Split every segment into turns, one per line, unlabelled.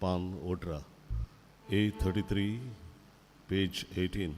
पान 18, A33, page 18.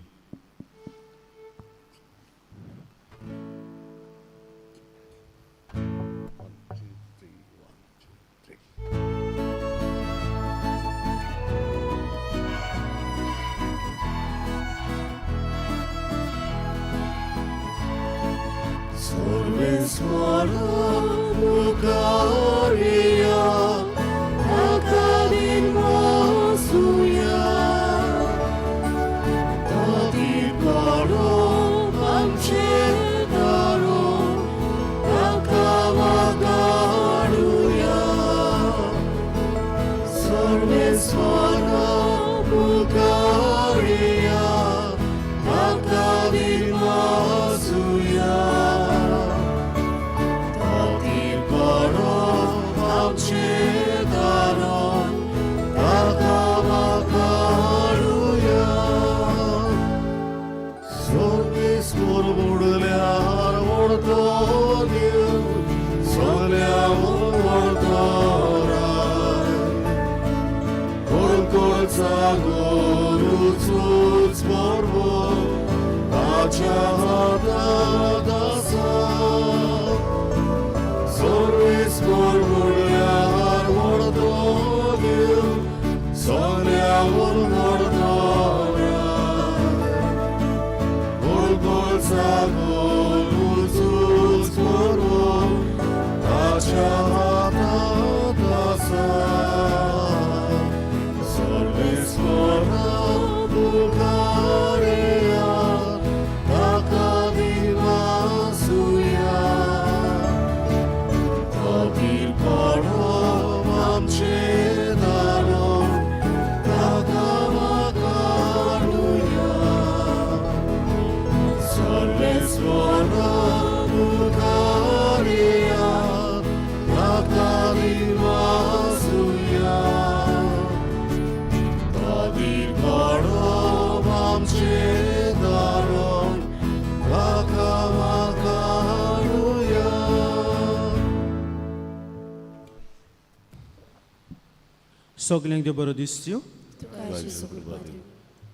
सगल्यांक देव बरो दिसच्यो.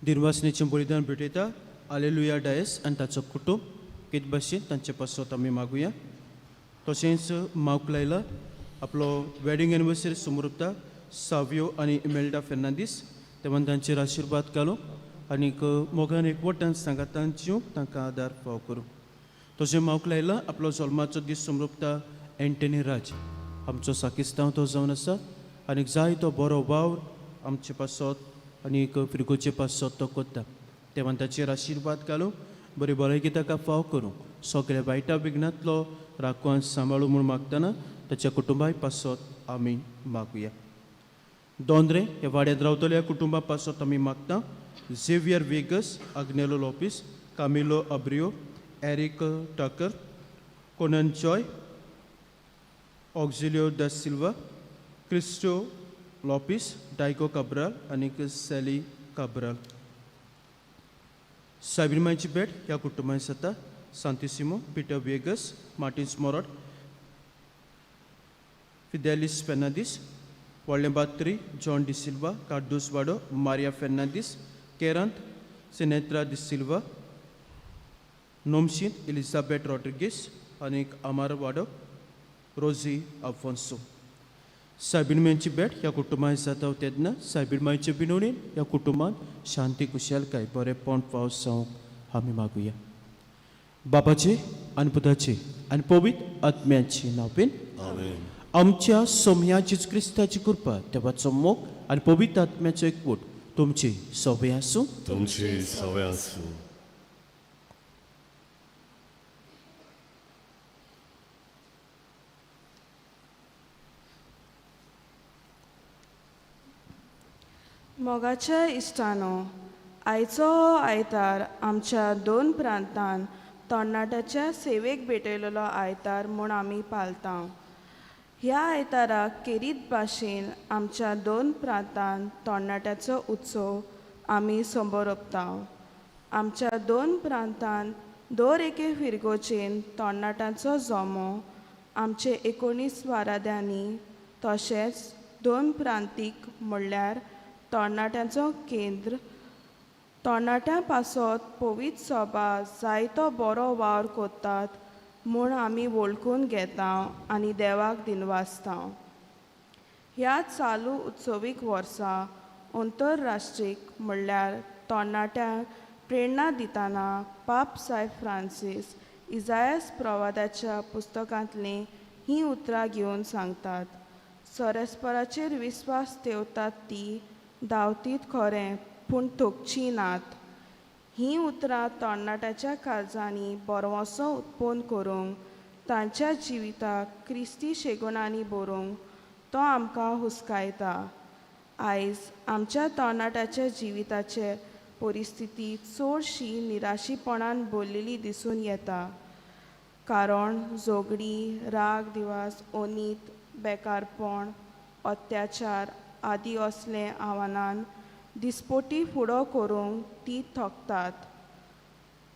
दिनवासनेचें बलिदान भेटयता आलेलुया डायस आनी ताचो कुटुंब कित भाशेन तांचे पासत आमी मागुया. तशेंच मावक लायला आपलो वेडींग एनिवर्सरी समृपता सावियो आनी इमेल्डा फेर्नांदीस तेव्हा तांचेर आशिर्वाद घालूं आनीक मोगान एकवटान सांगातान जिवंक तांकां आदार फाव करूं. तशें मावक लायला आपलो जल्माचो दीस समृपता एंटनी राज आमचो साकिस्तांव तो जावन आसा आनीक जाय तो बरो वावर आमचे पासत आनीक फिरगोचे पासत तो करता. तेव्हा ताचेर आशिर्वाद घालूं, बरी भलायकी ताका फाव करूं, सगळ्या वायटा विघ्नांतलो राखून सांबाळूं म्हूण मागतना ताच्या कुटुंबाय पासत आमी मागुया. दोंद्रे ह्या वाड्यांत रावतल्या कुटुंबा पासत आमी मागता. Xavier Vegas, Agnelo Lopes, Camilo Abreu, Eric Tucker, Conan Joy, Auxilio da Silva, Cristo Lopes, Diego Cabral आनीक सॅली काब्राल. सायबीनमांयची भेट ह्या कुटुंबांत जाता. सांतिसिमो, पिटर वेगस, मार्टिन्स मोरोट, फिदेलिस फेर्नांदीस, व्हडलें बात्री, जॉन डिसिल्वा, कार्दूस वाडो, मारिया फेर्नांदीस, केरांत, सिनेत्रा डिसिल्वा, नोमशींत एलिझाबेथ रॉड्रिगीस आनीक अमार वाडो, रोजी आफोन्सो. सायबीनमांयची भेट ह्या कुटुंबांत जाता तेन्ना सायबीनमांयचे विनवणेन ह्या कुटुंबांत शांती कुशलकाय बरेपण पावस जावंक आमी मागुया. बाबाचे आनी पुताचे आनी पवित्र आत्म्याचे नांवान
आमेन.
आमच्या सोम्या जेजू क्रिस्ताची कृपा, देवाचो मोग आनी पवित्र आत्म्याचो एकवट तुमची सवय आसूं.
तुमची सवय आसूं.
मोगाच्या इश्टानो, आयचो हो आयतार आमच्या दोन प्रांतान तरणाट्याच्या सेवेक भेटयलेलो आयतार म्हूण आमी पाळता. ह्या आयताराक केरीत भाशेन आमच्या दोन प्रांतान तरणाट्याचो उत्सव आमी संबरोपता. आमच्या दोन प्रांतान दर एके फिरगोचेन तरणाट्यांचो जमो आमचे 19 वाराद्यांनी तशेंच दोन प्रांतीक म्हणल्यार तरणाट्यांचो केंद्र तरणाट्यां पासत पवित्र सभा जायतो बरो वावर करतात म्हूण आमी वळखून घेता आनी देवाक दिनवासता. ह्या चालू उत्सवीक वर्सा अंतरराष्ट्रीक म्हणल्यार तरणाट्यांक प्रेरणा दितना पाप सायब फ्रांसीस इजायस प्रवादाच्या पुस्तकांतलीं हीं उतरां घेवन सांगतात, सरस्पराचेर विस्वास ठेवतात ती धांवतीत खरें पूण थकचीं नात. हीं उतरां तरणाट्याच्या काळजांनी बरवसो उत्पन्न करूंक तांच्या जिविताक क्रिस्ती शेगुणांनी बरोवंक तो आमकां हुस्कायता. आयज आमच्या तरणाट्याच्या जिविताचे परिस्थिती चडशी निराशीपणान भरलेली दिसून येता, कारण झगडीं, राग दिवास, अनीत, बेकारपण, अत्याचार आदी असले आव्हानान दिसपोटी फुडो करूंक ती थकतात.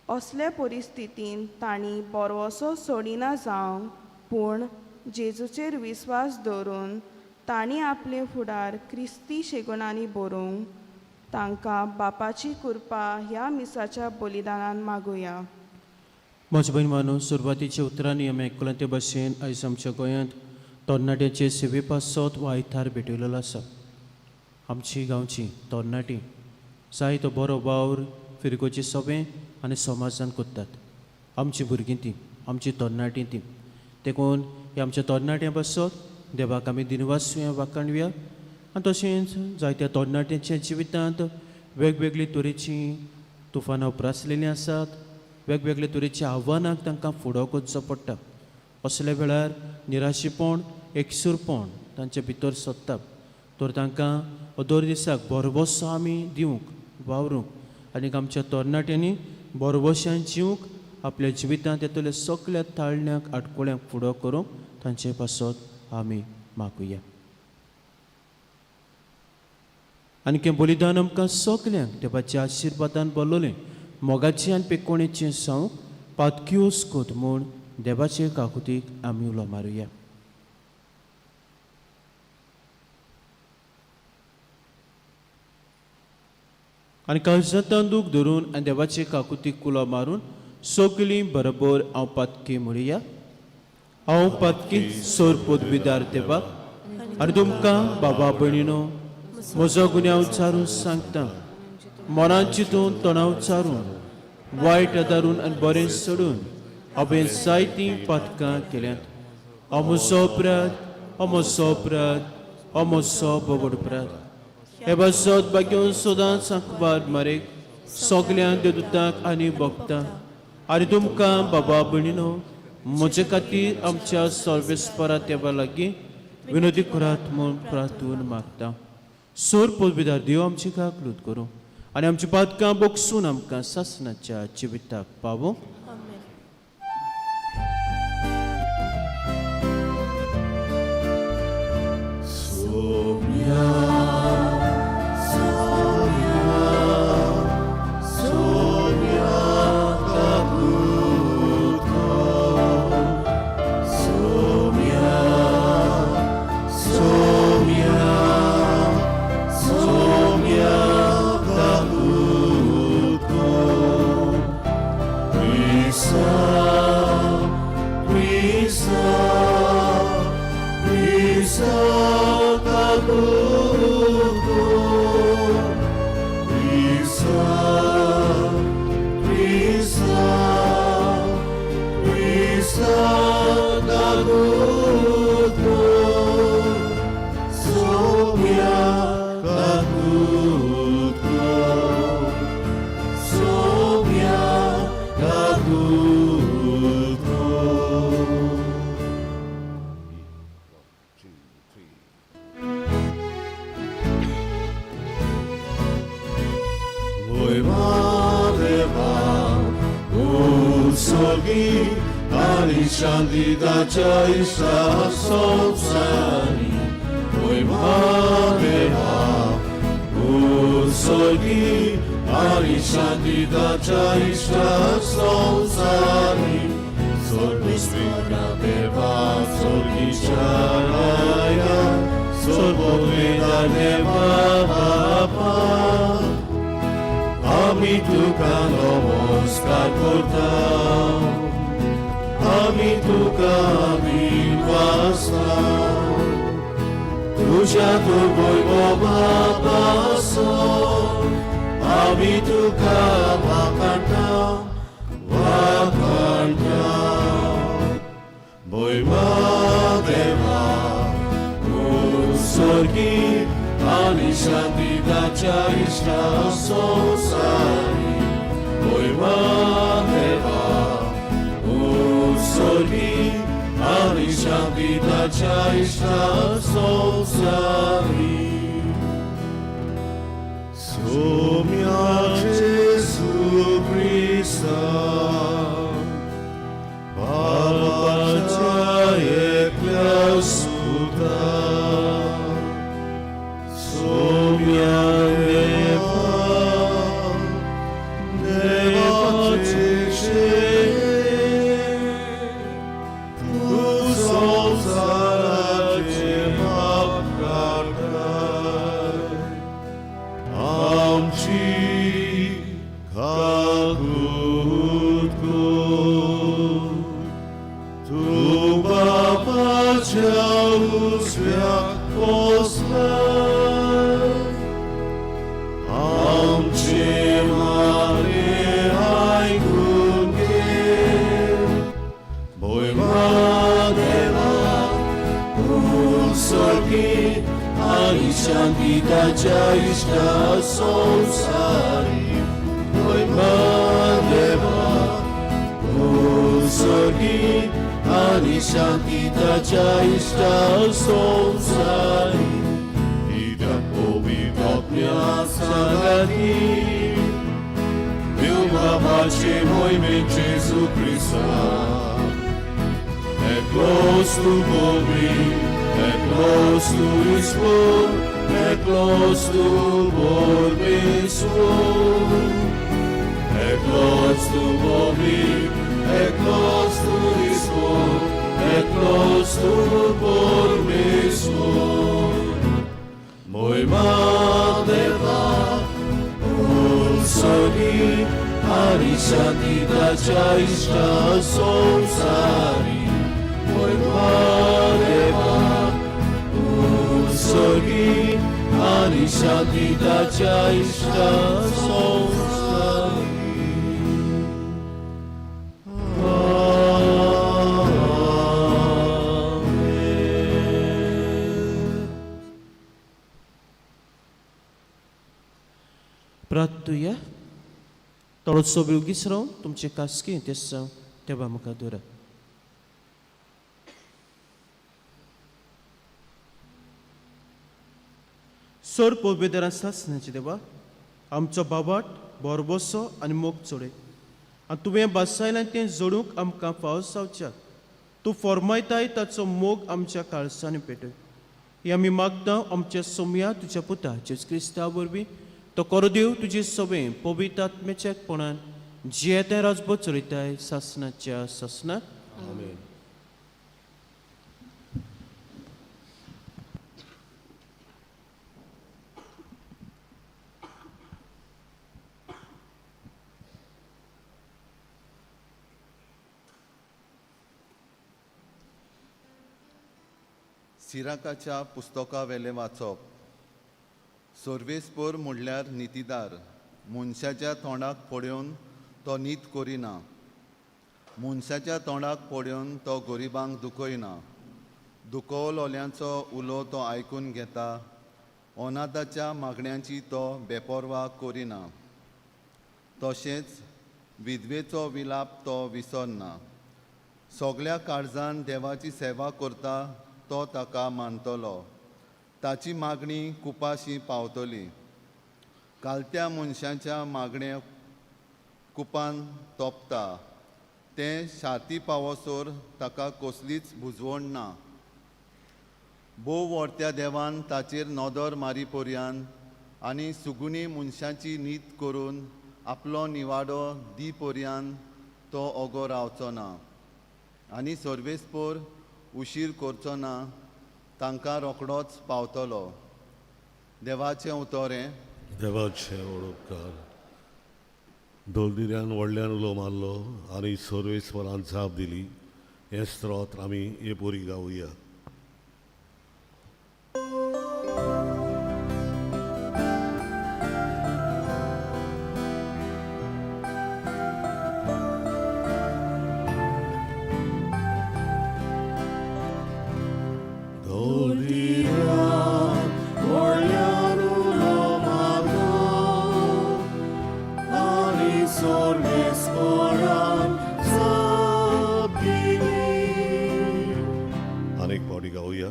असले परिस्थितीन तांणी बरवसो सोडिना जावंक पूण जेजूचेर विस्वास दवरून तांणी आपले फुडार क्रिस्ती शेगुणांनी बरोवंक तांकां बापाची कृपा ह्या मिसाच्या बलिदानान मागुया.
म्हज्या भयण सुरवातीच्या उतरांनी आमी आयकलां ते भाशेन आयज आमच्या गोंयांत तरणाट्यांचे सेवे पासत हो आयतार भेटयलेलो आसा. आमची गांवची तरणाटी जायतो बरो वावर फिरगोचे सभें आनी समाजान करतात. आमची भुरगीं ती, आमची तरणाटी ती, देखून ह्या आमच्या तरणाट्यां पासत देवाक आमी दिनवासुया, वाखाणुया. आनी तशेंच जायत्या तरणाट्यांच्या जिवितांत वेगवेगळे तरेचीं तुफानां उप्रासलेलीं आसात, वेगवेगळे तरेच्या आव्हानांक तांकां फुडो करचो पडटा. असल्या वेळार निराशेपण, एकसूरपण तांचे भितर सोदता, तर तांकां दर दिसाक भरवसो आमी दिवंक वावरूंक आनी आमच्या तरणाट्यांनी भरवश्यान जिवंक आपल्या जिवितांत येतल्या सगल्या ताळण्यांक आडकोळ्यांक फुडो करूंक तांचे पासत आमी मागुया. आनी बलिदान आमकां सगल्यांक देवाच्या आशिर्वादान भरलेलें मोगाचें आनी पेकोणेचें सावंक पातक्योस कोत म्हूण देवाचे काकुतीक आमी उलो मारुया. आनी काळजांत दूख धरून आनी देवाचे काकुतीक उलो मारून सगलीं बरोबर हांव पातकी म्हणया. हांव पातकी सोर पदवीदार देवाक आनी तुमकां बाबा भयणीनो म्हजो गुन्यांव चारून सांगता, मनान चिंतून तणाव चारून वायट आदारून आनी बरें सोडून हांवें जायतीं पातकां केल्यांत. हांव म्हजो अपराध, हांव म्हजो अपराध, हांव म्हजो बोबड अपराध. हे पासत भाग्योन सदांच सांकवार मारेक सगळ्यांक देवदूतांक आनी भोगता आनी तुमकां बाबा भयणीनो म्हजे खातीर आमच्या सर्वेस्परा देवा लागीं विनोदी करात म्हूण प्रार्थून मागता. सोर पदवीदार देव आमची काकलूत करूं आनी आमची पातकां बोगसून आमकां सासणाच्या जिविताक पावूं.
सोर्पोवेदा देवा बापा आमी तुका नमस्कार करता आमी तुका विश्वासा तुज्या दुर्दैव बापासो आमी तुका वाखाणटा वाखाणटा भोयमा देवा उत्सर्गी आनी शांतिताच्या इश्टा संवसारी भोयमा देवा उत्सर्गी आनी शांतिताच्या इश्टा संवसारी सोम्या जेसू क्रिस्ता बाबाच्या एकल्या सुता सोम्या देवा देवाचे तूं संवसाराचे पाप काडटाय आमची काकूत कर. तूं बापाच्या उजव्या बसलाय आमचे मागणें आयकून घे भोयमा देवा उत्सर्गी आनी शांतिताच्या इश्टा संवसारी भोयमा देवा उत्सर्गी आनी शांतिताच्या इश्टा संवसारी कित्याक पवित्र आत्म्या सांगाती देव बाबाचे मोहिमेन जेजू क्रिस्ता एकलोच तूं पवित्र एकलोच तूं ईश्वर एकलोच तूं परमेश्वर एकलोच तूं पवित्र एकलोच तूं ईश्वर एकलोच तूं परमेश्वर मोहिमा देवा उत्सर्गी आनी शांतिताच्या इश्टा संवसारी मोहिमा देवा उत्सर्गी आनी शांतिताच्या इश्टा संवसारी. आमेन.
प्रार्थुया थोडोसो बेगीच रावन तुमचे खासगी तेसांव देवा मुखार दवरात. सर पोबेदारां सासणाचे देवा आमचो बाबाट बोरबोसो आनी मोग चडय आनी तुवें बसायल्यान तें जोडूंक आमकां फावो जावच्याक तूं फॉर्मायताय ताचो मोग आमच्या काळसांनी पेटय. ही आमी मागता आमच्या सोमया तुज्या पुता जेजू क्रिस्ता वरवीं तो कोरदेव तुजे सवे पवित्र आत्म्याच्या एकपणान जियेतें राजबो चलयताय सासणाच्या सासणाक.
आमेन.
सिराकाच्या पुस्तकावेलें वाचप. सर्वेस्पोर म्हणल्यार नितीदार मनशाच्या तोंडाक पळोवन तो नीत करिना मनशाच्या तोंडाक पळोवन तो गरिबांक दुखयना दुखवलोल्यांचो उलो तो आयकून घेता अनाथाच्या मागण्यांची तो बेपर्वा करिना तशेंच विधवेचो विलाप तो विसरना सगल्या काळजान देवाची सेवा करता तो ताका मानतलो ताची मागणी कुपाशी पावतली कालत्या मनशाच्या मागण्या कुपान तोपता तें शाती पावसर ताका कसलीच भुजवण ना भोव व्हडत्या देवान ताचेर नदर मारी पर्यान आनी सुगुणी मनशाची नीत करून आपलो निवाडो दी पर्यान तो ओगो रावचो ना आनी सर्वेस्पोर उशीर करचो ना. तांकां रोखडोच पावतलो. देवाचें उतोरें.
देवाचें वडोपकार. दोलदिऱ्यान व्हडल्यान उलो मारलो आनी सर्वेस्वरान जाप दिली. हें स्त्रोत आमी हे पोरी गावया. अनेक पावटी गावया.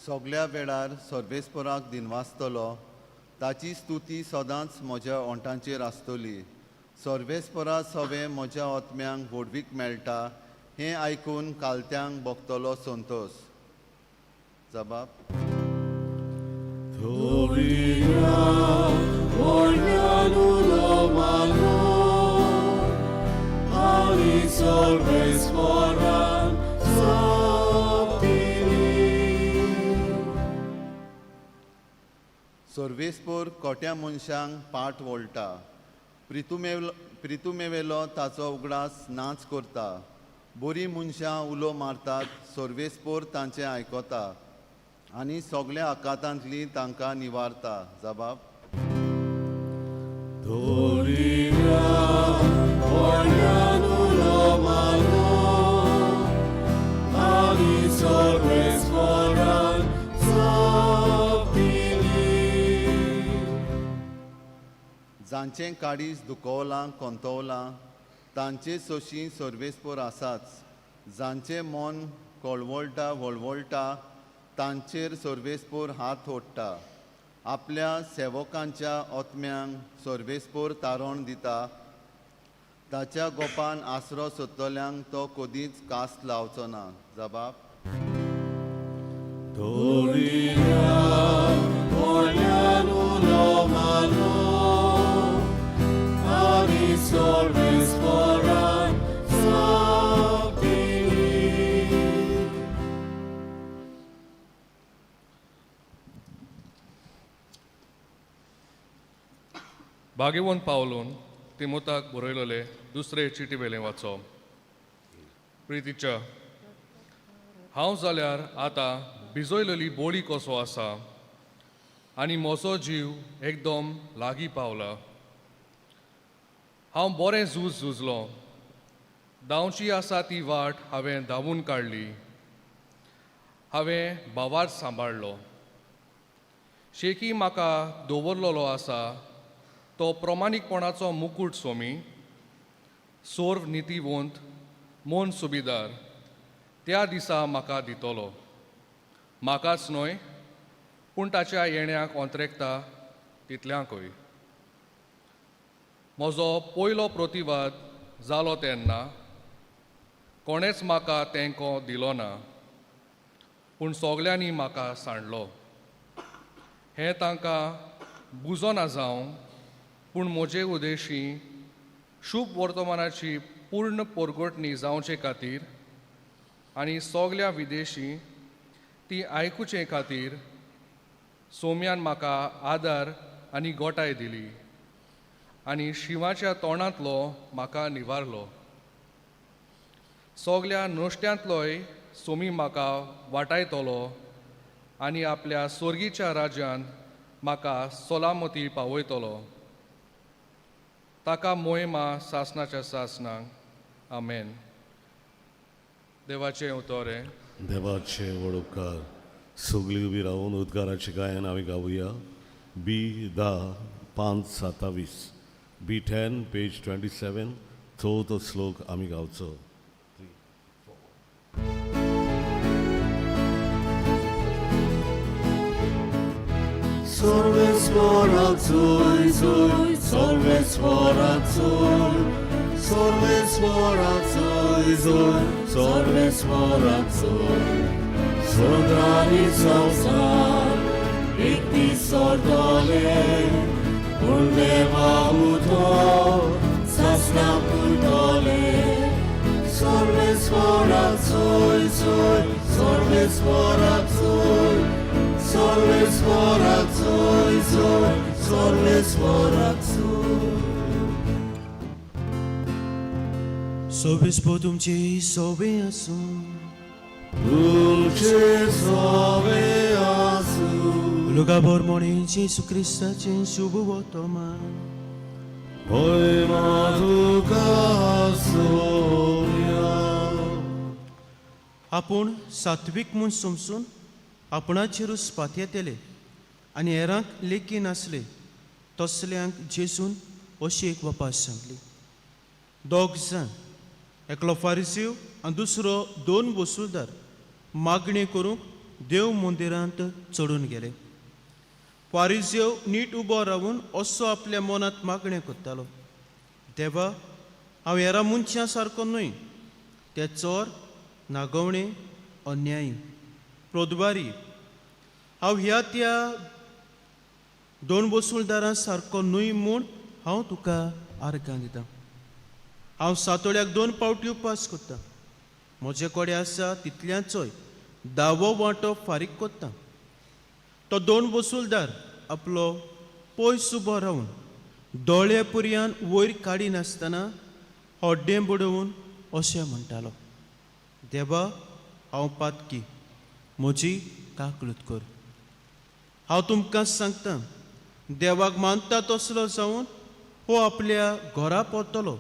सगल्या वेळार सर्वेस्पराक दिनवासतलो, ताची स्तुती सदांच म्हज्या ओंठांचेर आसतली. सर्वेस्परा सवें म्हज्या आत्म्यांक व्हडवीक मेळटा हें आयकून कालत्यांक भोगतलो संतोश. जबाब. सर्वेस्पोर कोट्या मनशांक पाट वळटा, प्रितुमेवेलो ताचो उगडास नाच करता. बरीं मनशां उलो मारतात, सर्वेस्पोर तांचें आयकता आनी सगल्या आकातांतली तांकां निवारता. जबाब. जांचें काडीस दुखवलां कोंतवलां तांचे सोशी सर्वेस्पोर आसाच. जांचें मन कळवळटा वळवळटा तांचेर सर्वेस्पोर हात ओडटा. आपल्या सेवकांच्या आत्म्यांक सर्वेस्पोर तारण दिता. ताच्या गोपान आसरो सोदतल्यांक तो कदींच कास लावचो ना. जबाब.
भाग्यवंत पावलून तिमोताक बरयलेले दुसरे चिटी वेलें वाचो. प्रितीच्या, हांव जाल्यार आतां भिजयलेली बोळी कसो आसा आनी म्हजो जीव एकदम लागीं पावला. हांव बरें झूज झुजलो, धांवची आसा ती वाट हांवें धांवून काडली, हांवें भावार्थ सांबाळ्ळो. शेकी म्हाका दवरलेलो आसा तो प्रमाणीकपणाचो मुकूट सोमी, सोर्व नितीवंत मन सुबीदार त्या दिसा म्हाका दितलो. म्हाकाच न्हय पूण ताच्या येण्याक अंतरेकता तितल्यांकूय. म्हजो पयलो प्रतिवाद जालो तेन्ना कोणेच म्हाका तेंको दिलो ना, पूण सगल्यांनी म्हाका सांडलो. हें तांकां बुजोना जावं, पूण म्हजे उदेशी शुभ वर्तमानाची पूर्ण पोरगोटणी जावचे खातीर आनी सगल्या विदेशी ती आयकुचे खातीर सोम्यान म्हाका आदार आनी गोटाय दिली आनी शिंवाच्या तोंडांतलो म्हाका निवारलो. सगल्या नुस्त्यांतलोय सोमी म्हाका वाटायतलो आनी आपल्या सोर्गीच्या राज्यांत म्हाका सलामती पावयतलो. ताका मोहिमा सासनाच्या सासनाक. आमेन. देवाचें उतोरें.
देवाचें वडोपकार. सगळीं उबी रावन उद्गाराचें गायन आमी गावया. बी 10 5 27, बी 10 पेज 27, चवथो श्लोक आमी गावचो.
सर्वेस्वराचोय जोय, सर्वेस्वराचोय, सर्वेस्वराचोय जोय, सर्वेस्वराचोय. स्वर्ग आनी संवसार एक दीस सरतले, पूण देवा उतर सासणां पुरतले. सर्वेस्पराक सोय सोय, सर्वेस्पराक सोय, सर्वेस्पराक सोय सोय, सर्वेस्पराक सोय.
सोबेस्पो तुमची सोबे आसूं.
तुमचे सोवे आसूं.
लुगा बोरमोणी जेसू क्रिस्ताचें शुभ वर्तमान.
होय तुका आसुया.
आपूण सात्वीक म्हूण समजून आपणाचेरूच पातयेतले आनी हेरांक लेखी नासले तसल्यांक जेजून अशी एक वपास सांगली. दोग जाण, एकलो फारिसीव आनी दुसरो दोन वसुलदार, मागणी करूंक देव मंदिरांत चडून गेले. फारिजेव नीट उबो रावून असो आपल्या मनांत मागणें करतालो, देवा, हांव हेरां मनशां सारको न्हय, ते चोर, नागवणे, अन्यायी, प्रोद्वारी. हांव ह्या त्या दोन वसुलदारां सारको न्हय म्हूण हांव तुका आर्गां दितां. हांव सातोळ्याक 2 पावटी उपास करतां, म्हजे कडेन आसा तितल्याचोय दावो वांटो फारीक करता. तो दोन वसुलदार आपलो पयस उबो रावन दोळे पुरयान वयर काडिनासतना हड्डें बडोवन अशें म्हणटालो, देवा, हांव पातकी, म्हजी काकळूत कर. हांव तुमकां सांगता, देवाक मानता तसलो जावन हो आपल्या घरा परतलो,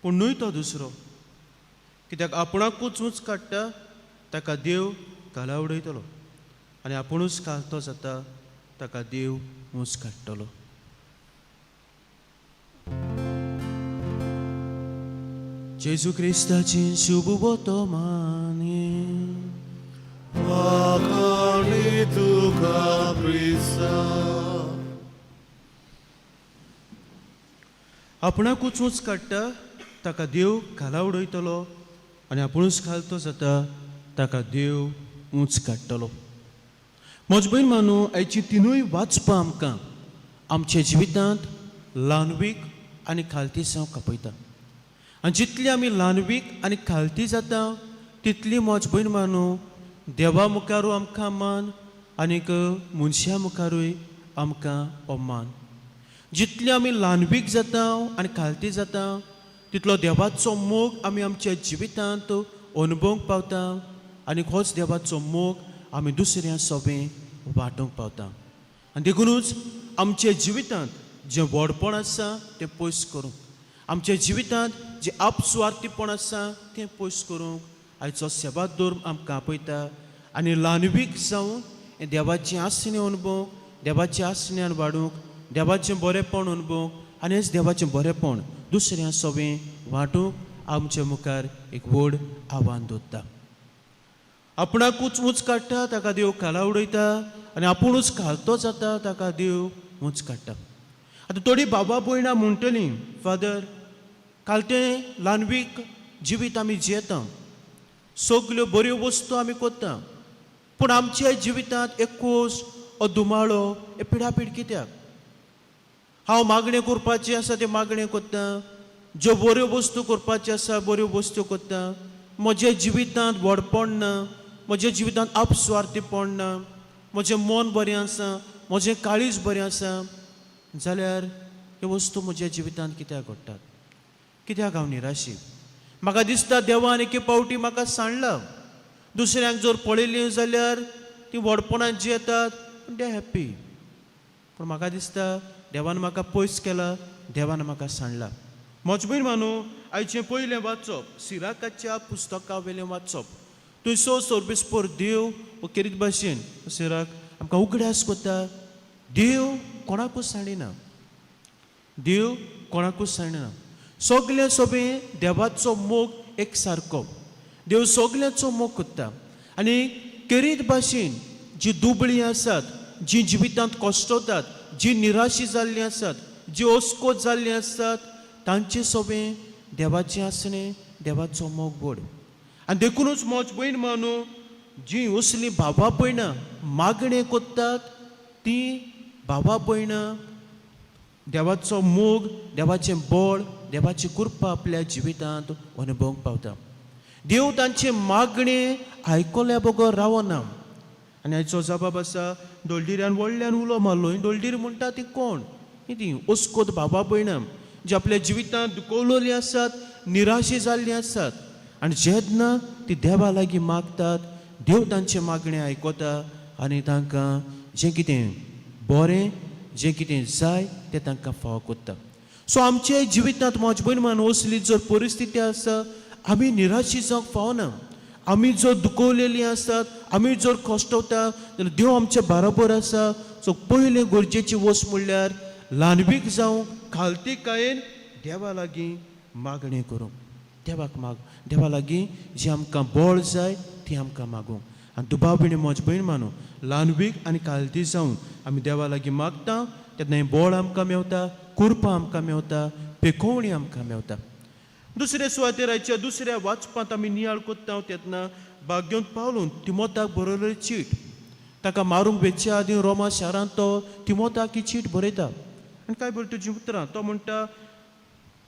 पूण न्हय तो दुसरो, कित्याक आपणाकूच ऊंच काडटा ताका देव घाला उडयतलो आनी आपुणूच घालतो जाता ताका देव ऊंच काडटलो. जेजू क्रिस्ताची शुभ वर्तमान.
वाखाणी तुका क्रिस्ता.
आपणाकूच ऊंच काडटा ताका देव घाला उडयतलो आनी आपुणूच घालतो जाता ताका देव ऊंच काडटलो. म्हज भयण मानू, आयची तिनूय वाचपां आमकां आमच्या जिवितांत ल्हानवीक आनी खालती जावंक आपयता. आनी जितली आमी ल्हानवीक आनी खालती जाता तितली म्हज भयण मानू देवा मुखारूय आमकां मान आनीक मनशां मुखारूय आमकां अवमान. जितली आमी ल्हानवीक जाता आनी खालती जाता तितलो देवाचो मोग आमी आमच्या जिवितांत अनुभवूंक पावता आनी होच देवाचो मोग आमी दुसऱ्या सोबें वांटूंक पावता. आनी देखुनूच आमच्या जिवितांत जें व्हडपण आसा तें पयस करूंक, आमच्या जिवितांत जें आपसुवार्थीपण आसा तें पयस करूंक आयचो सेवा धर्म आमकां आपयता आनी ल्हानवीक जावन हें देवाचें आसणें अनुभवूंक, देवाचें आसण्यान वाडूंक, देवाचें बरेंपण अनुभवूंक आनी हेच देवाचें बरेंपण दुसऱ्या सोबें वांटूंक आमच्या मुखार एक व्हड आव्हान दवरता. आपणाकूच ऊंच काडटा ताका देव खाला उडयता आनी आपुणूच खालतो जाता ताका देव ऊंच काडटा. आतां थोडीं बाबा भयणां म्हणटलीं, फादर, कालतें ल्हानवीक जिवीत आमी जियेता, सगल्यो बऱ्यो वस्तू आमी करता, पूण आमच्या जिवितांत एक खोस, हो धुमाळो, हे पिडापीड कित्याक? हांव मागणें करपाचें आसा तें मागणें करता, ज्यो बऱ्यो वस्तू करपाच्यो आसा बऱ्यो वस्तू करता, म्हज्या जिवितांत व्हडपण ना, म्हज्या जिवितांत आपस्वार्थीपण ना, म्हजें मन बरें आसा, म्हजें काळीज बरें आसा, जाल्यार ह्यो वस्तू म्हज्या जिवितांत कित्याक घडटात? कित्याक हांव निराशी? म्हाका दिसता देवान एके पावटी म्हाका सांडला. दुसऱ्यांक जर पळयलीं जाल्यार ती व्हडपणान जियेतात, पूण ते हॅप्पी, पूण म्हाका दिसता देवान म्हाका पयस केला, देवान म्हाका सांडला. म्हज भयण मानू, आयचें पयलें वाचप सिराकाच्या पुस्तका वयलें वाचप. थंयसर सर्वेस्पर देव हो केरीत भाशेन सिराक आमकां उगडास करता, देव कोणाकूच सांडिना, देव कोणाकूच सांडिना. सगल्या सोबें देवाचो मोग एक सारको, देव सगल्यांचो मोग करता आनी केरीत भाशेन जी दुबळीं आसात, जी जिवितांत कश्टवतात, जी निराशी जाल्लीं आसात, जी अस्कोत जाल्लीं आसात, तांचे सोबें देवाचें आसणें, देवाचो मोग व्हड. आनी देखुनूच म्हज भयण मानू, जीं असलीं भावा भयणां मागणें कोत्तात तीं भावा भयणां देवाचो मोग, देवाचें बळ, देवाची कृपा आपल्या जिवितांत अनुभवंक पावता. देव तांचें मागणें आयकल्या बगर रावना. आनी हाचो जबाब आसा, दोलदिऱ्यान व्हडल्यान उलो मारलो. ही दोलदीर म्हणटा ती कोण? ही ती ओस्कोत बाबा भयणां जी आपल्या जिवितांत दुखवलेलीं आसात, निराशी जाल्लीं आसात. आनी जेन्ना ती देवा लागीं मागतात, देव तांचें मागणें आयकता आनी तांकां जें कितें बरें, जें कितें जाय तें तांकां फावो कोत्ता. सो आमच्या जिवितांत म्हज भयण मान असली जर परिस्थिती आसा, आमी निराशी जावंक फावना. आमी जर दुखवलेलीं आसात, आमी जर कश्टवता जाल्यार देव आमचे बरोबर आसा. सो पयलें गरजेची वस्त म्हणल्यार ल्हानवीक जावं खालतीकायेन देवा लागीं मागणें करूंक, देवाक माग, देवा लागीं जें आमकां बळ जाय ती आमकां मागूंक. आनी दुबाव म्हज भयण मानू, ल्हानवीक आनी खालती जावन आमी देवा लागीं मागता तेन्ना हें बळ आमकां मेवता, कृपा आमकां मेवता, पेखोवणी आमकां मेवता. दुसऱ्या सुवातेर आयच्या दुसऱ्या वाचपांत आमी नियाळ कोत्ता तेन्ना भाग्योंत पावलून तिमोताक बरयल्ली चीट. ताका मारूंक वेचे आदीं रोमा शारांत तो तिमोताक ही चीट बरयता. आनी काय बरयता तुजी उतरां, तो म्हणटा,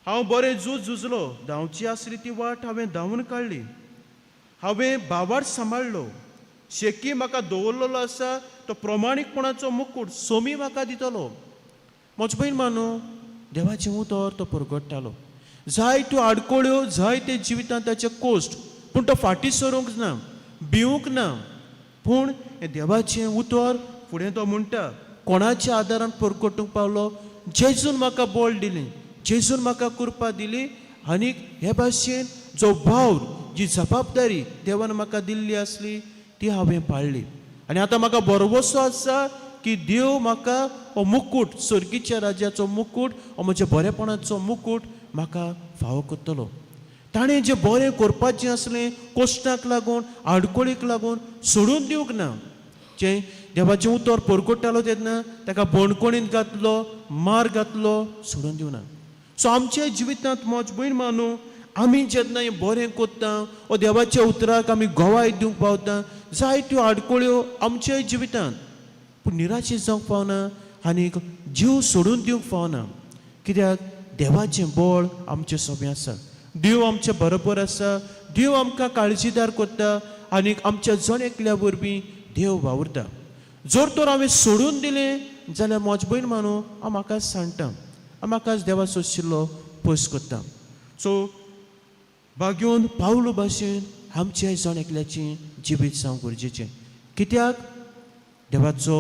हांव बरें झूज झुजलो, धांवची आसली ती वाट हांवें धांवून काडली, हांवें भावार्थ सांबाळ्ळो, शेकी म्हाका दवरलेलो आसा तो प्रमाणीकपणाचो मुकूट सोमी म्हाका दितलो. म्हज भयण मानू, देवाचें उतर तो परगट्टालो. जायत्यो आडकोळ्यो, जायते जिवितांत ताचे कोश्ट, पूण तो फाटीं सरूंक ना, भिवूंक ना. पूण हें देवाचें उतर फुडें तो म्हणटा, कोणाच्या आदारान परगटूंक पावलो? जेजून म्हाका बळ दिलें, जेजून म्हाका कृपा दिली. आनीक हे भाशेन जो वावर, जी जबाबदारी देवान म्हाका दिल्ली आसली ती हांवें पाळ्ळी. आनी आतां म्हाका भरवसो आसा की देव म्हाका हो मुकूट, सर्गीच्या राज्याचो मुकूट, हो म्हज्या बरेपणाचो मुकूट म्हाका फावो करतलो. ताणें जें बरें करपाचें आसलें कोश्टाक लागून, आडकोळीक लागून सोडून दिवंक ना. जें देवाचें उतर परगट्टालो तेन्ना ताका बणकोणींत घातलो, मार घातलो, सोडून दिवना. सो आमच्या जिवितांत म्हज भयण मानू, आमी जेन्ना हें बरें कोत्ता वो देवाच्या उतराक आमी गवाय दिवंक पावता, जायत्यो आडकोळ्यो आमच्या जिवितांत, पूण निराशे जावंक फावना आनी जीव सोडून दिवंक फावना. कित्याक देवाचें बळ आमचें सोबें आसा, देव आमचे बरोबर आसा, देव आमकां काळजीदार करता आनी आमच्या जण एकल्या वरवीं देव वावुरता. जर तर हांवें सोडून दिलें जाल्यार म्हज भयण मानू, हांव म्हाकाच सांडटा, हांव म्हाकाच देवाचो शिल्लो पयस करता. सो भाग्योन पावलो भाशेन आमच्या जण एकल्याचें जिवीत जावंक गरजेचें. कित्याक देवाचो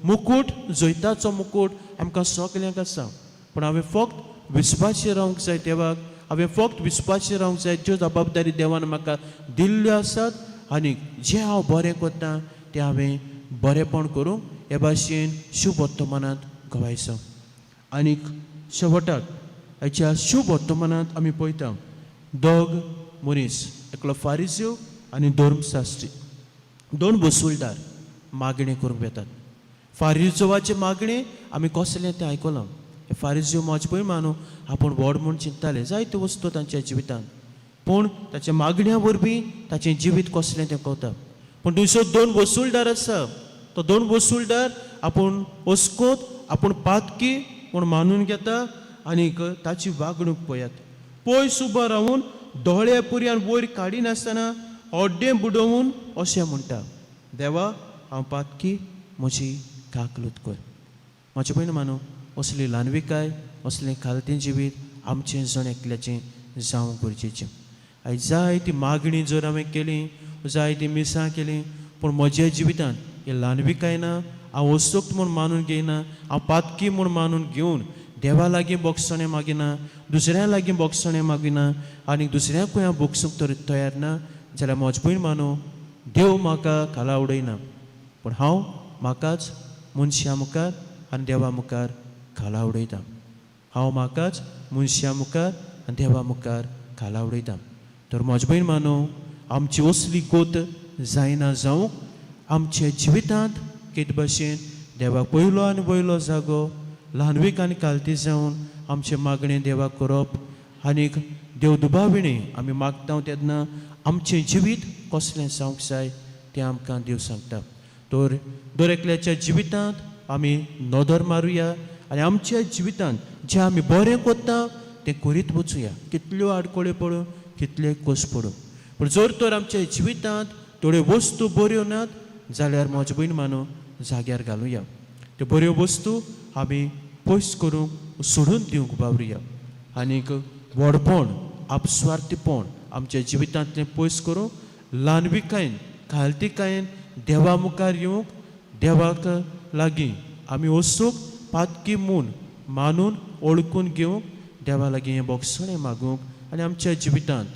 मुकूट, जैताचो मुकूट आमकां सगल्यांक आसा. पूण हांवें फक्त विस्वाशी रावंक जाय देवाक, हांवें फक्त विस्वाशी रावंक जाय ज्यो जबाबदारी देवान म्हाका दिल्ल्यो आसात आनी जें हांव बरें करता तें हांवें बरेंपण करूंक हे भाशेन शुभ वर्तमानांत गवायचो. आनीक शेवटाक हाच्या शुभ वर्तमानांत आमी पळयता दोग मनीस, एकलो फारिज्यो आनी धर्मशास्त्री, दोन वसुलदार मागणें करूंक येतात. फारिजोवाचें मागणें आमी कसलें तें आयकलां. फारिज्यो म्हज पळय मानू आपूण व्हड म्हूण चिंतताले जायत्यो वस्तू तांच्या जिवितांत, पूण ताच्या मागण्या वरवीं ताचें जिवीत कसलें तें कळटा. पूण थंयसर दोन वसुलदार आसा, तो दोन वसुलदार आपूण ओस्कोत, आपूण पातकी म्हूण मानून घेता आनीक ताची वागणूक पळयात. पयस उबो रावून दोळे पुरयान वयर काडिनासतना हड्डें बुडोवन अशें म्हणटा, देवा हांव पातकी, म्हजी काकलूत कर. म्हजे भयण मानू, असली ल्हानविकाय, असलें खालतें जिवीत आमचें जण एकल्याचें जावंक गरजेचें. आयज जायती मागणी जर हांवें केली, जायतीं मिसां केलीं, पूण म्हज्या जिवितांत ही ल्हानविकाय ना, हांव असक्त म्हूण मानून घेयना, हांव पातकी म्हूण मानून घेवन देवा लागीं बोगसणें मागिना, दुसऱ्या लागीं बोगसणें मागिना आनी दुसऱ्याकूय हांव बोगसूंक तर तयार ना जाल्यार म्हज भयण मानू, देव म्हाका खाला उडयना, पूण हांव म्हाकाच मनशां मुखार आनी देवा मुखार खाला उडयता. हांव म्हाकाच मनशां मुखार आनी देवा मुखार खाला उडयता. तर म्हज भयण मानू, आमची असली गोत जायना जावंक आमच्या जिवितांत कितें भाशेन देवाक पयलो आनी वयलो जागो, ल्हानवीक आनी कालती जावन आमचें मागणें देवाक करप आनीक देव दुबाविणें आमी मागता तेन्ना आमचें जिवीत कसलें जावंक जाय तें आमकां देव सांगता. तर दर एकल्याच्या जिवितांत आमी नदर मारुया आनी आमच्या जिवितांत जें आमी बरें करता तें करीत वचुया. कितल्यो आडखळ्यो पडूं, कितले कश्ट पडूं, पूण जर तर आमच्या जिवितांत थोड्यो वस्तू बऱ्यो नात जाल्यार म्हज्या भयण मानू जाग्यार घालुया. त्यो बऱ्यो वस्तू आमी पयस करूंक सोडून दिवंक वावरुया आनीक व्हडपण आपस्वार्थीपण आमच्या जिवितांतलें पयस करूंक ल्हानविकायेन खालतिकायेन देवा मुखार येवंक देवाक लागीं आमी वस्तूक पातकी म्हूण मानून ओळखून घेवंक देवा लागीं हें बोगसणें मागूंक आनी आमच्या जिवितांत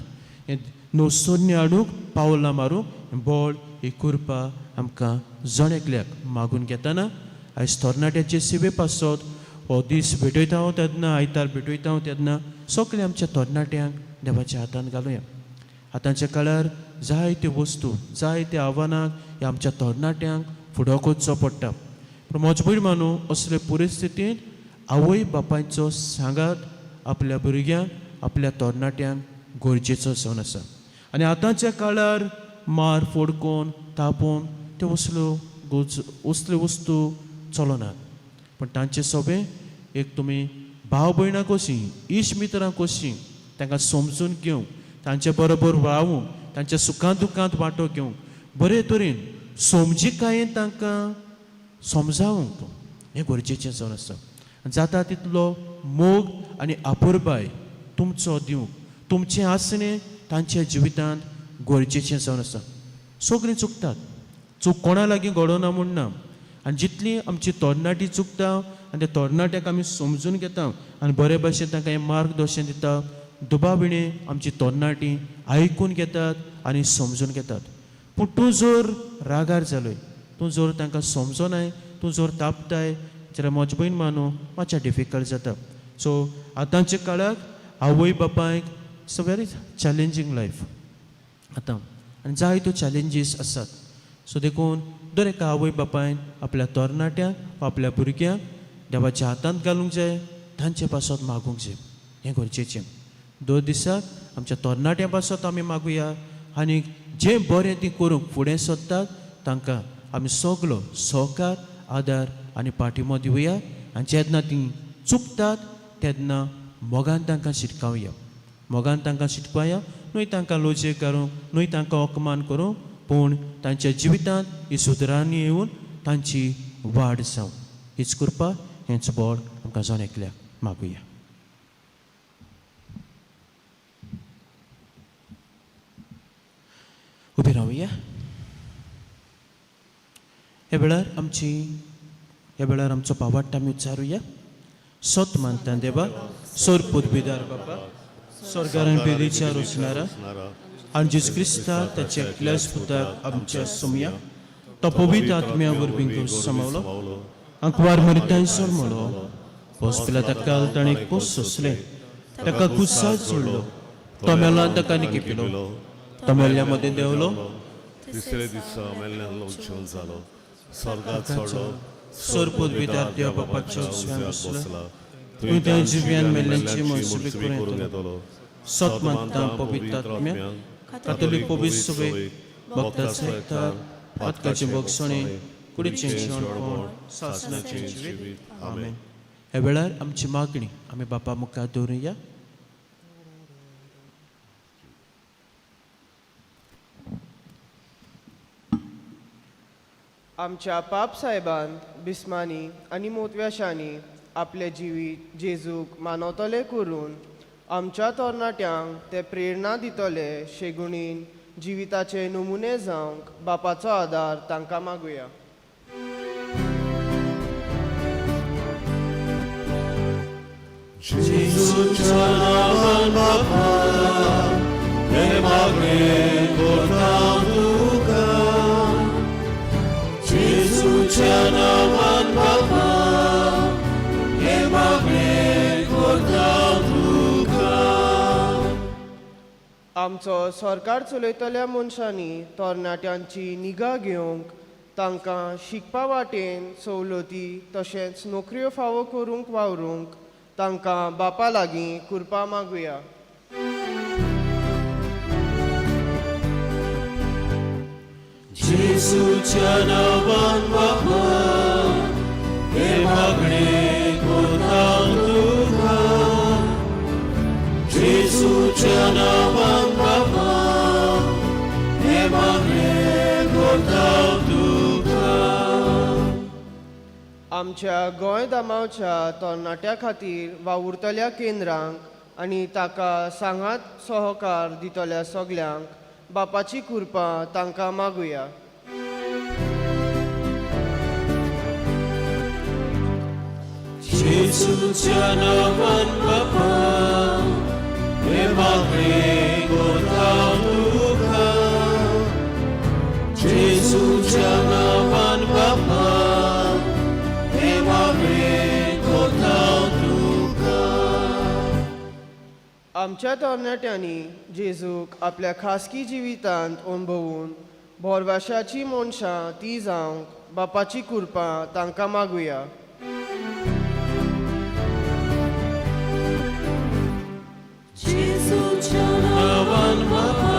हें नवसोन्य हाडूंक पावलां मारूंक बळ ही कृपा आमकां जण एकल्याक मागून घेतना आयज तरणाट्याचे सेवे पासत हो दीस भेटयता हांव तेन्ना आयतार भेटयता हांव तेन्ना सगळे आमच्या तरणाट्यांक देवाच्या हातान घालुया. आतांच्या काळार जायत्यो वस्तू जायत्या आव्हानांक ह्या आमच्या तरणाट्यांक फुडो करचो पडटा. पूण म्हजे भयण मानू असले परिस्थितींत आवय बापायचो सांगात आपल्या भुरग्यांक आपल्या तरणाट्यांक गरजेचो जावन आसा. आनी आतांच्या काळार मार फोडकोन तापोवन त्यो असल्यो असल्यो वस्तू चलनात. पूण तांचे सोबें एक तुमी भाव भयणां कशीं इश्ट मित्रां कशीं तांकां समजून घेवंक तांचे बरोबर रावूंक तांच्या सुखां दुखांत वांटो घेवंक बरे तरेन समजिकायेन तांकां समजावंक हें गरजेचें जावन आसा. जाता तितलो मोग आनी आपुरबाय तुमचो दिवंक तुमचें आसणें तांच्या जिवितांत गरजेचें जावन आसा. सगळीं चुकतात, चूक कोणा लागीं घडोना म्हूण ना. आनी जितली आमची तरणाटी चुकता आनी त्या तरणाट्याक आमी समजून घेता आनी बरे भाशेन तांकां हें मार्गदर्शन दिता, दुबाविणें आमची तरणाटी आयकून घेतात आनी समजून घेतात. पूण तूं जर रागार जालोय, तूं जर तांकां समजनाय, तूं जर तापताय जाल्यार म्हजे भयण मानू मातशें डिफिकल्ट जाता. सो आतांच्या काळाक आवय बापायक it's a very challenging life आतां आनी जायत्यो चॅलेंजीस आसात. सो देखून दर एका आवय बापायन आपल्या तरणाट्यांक वा आपल्या भुरग्यांक देवाच्या हातांत घालूंक जाय, तांचे पासत मागूंक जाय, हें गरजेचें. दर दिसाक आमच्या तरणाट्यां पासत आमी मागुया आनी जें बरें तीं करूंक फुडें सोदतात तांकां आमी सगलो सहकार आदार आनी पाठिंबो दिवया. आनी जेन्ना तीं चुकतात तेन्ना मोगान तांकां शिटकावया, मोगान तांकां शिटकावया, न्हय तांकां लजेक घालूंक, न्हय तांकां अपमान करूंक, पूण तांच्या जिवितांत ही सुदरांनी येवन तांची वाड जावं हीच कृपा हेंच बळ आमकां जण एकल्याक मागुया. उबी रावया. ह्या वेळार आमची ह्या वेळार आमचो पावाट आमी उच्चारुया. सत मानता देवा सोर पुदबिदार बापा स्वर्गारान पेरीच्या रोसणारा आनी जेजू क्रिस्ता ताच्या एकल्याच पुताक आमच्या सोमया तो पवित्र आत्म्या वरवीं समावलो आंकवार मरिताय सोरमलो पोसपिला ताका ताणें कोस सोंसलें ताका कुसाद सोडलो तो मेला ताका निकेपिलो तो मेल्ल्या मदें देंवलो
तिसरे दिसा मेल्ल्यान उच्चून जालो स्वर्गात चडलो
सोर पदवीदार देव बापाच्या उजव्यान बसला
थंय
त्या जिव्यान मेल्ल्यांची
मनसुबी
मनसुबी
करूंक येतलो.
सत मानता पवित्र आत्म्या कातोलीक पवित्र सभेक भक्ताचो एकठार पातकाचें भोगसणें कुडीचें शेणपण सासणाचें जिवीत. आमेन. ह्या वेळार आमची मागणी आमी बापा मुखार दवरुया.
आमच्या पाप साहेबान बिस्मानी आनी मोतव्याशांनी आपले जिवीत जेजूक मानवतले करून आमच्या तरणाट्यांक ते प्रेरणा दितले शेगुणीन जिविताचे नमुने जावंक बापाचो आदार तांकां मागुया.
जेजूच्या नांवान बापा हें मागणें करता तुका. जेजूच्या नांवान बापा हें मागणें करता तुका.
आमचो सरकार चलयतल्या मनशांनी तरणाट्यांची निगा घेवंक तांकां शिकपा वाटेन सवलती तशेंच नोकऱ्यो फावो करूंक वावरूंक तांकां बापा लागीं कृपा मागुया.
जेजूच्या नांवान बापा हे मागणें करता तुका. जेजूच्या नांवान बापा हे मागणें करता तुका.
आमच्या गोंय दामावच्या तरणाट्या खातीर वावुरतल्या केंद्रांक आनी ताका सांगात सहकार दितल्या सगल्यांक बापाची कृपा तांकां मागुया.
जेजूच्या नांवान बापा हे मागणें करता तुका. जेजूच्या नांवान बापा हे मागणें करता तुका.
आमच्या तरणाट्यांनी जेजूक आपल्या खासगी जिवितांत अणभवून भोरवाशाची मनशां ती जावंक बापाची कृपा तांकां मागुया.
जेजूच्या नांवान बापा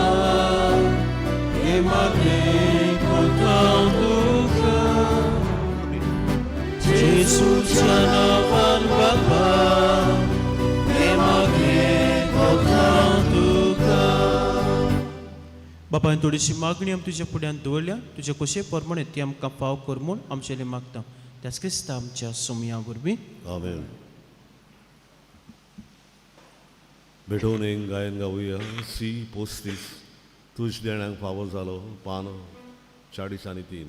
हे मागणें करता तुका. जेजूच्या नांवान बापा हे मागणें करता तुका.
बापायन थोडीशी मागणी आमी तुज्या फुड्यान दवरल्या, तुज्या कशे प्रमाणे ती आमकां फाव कर म्हूण आमचेले मागता, त्याच क्रिस्ता आमच्या सोमया वरवीं.
आमेन. भेटोवन एक गायन गावया सी 35 तुज देण्याक फावो जालो पान 43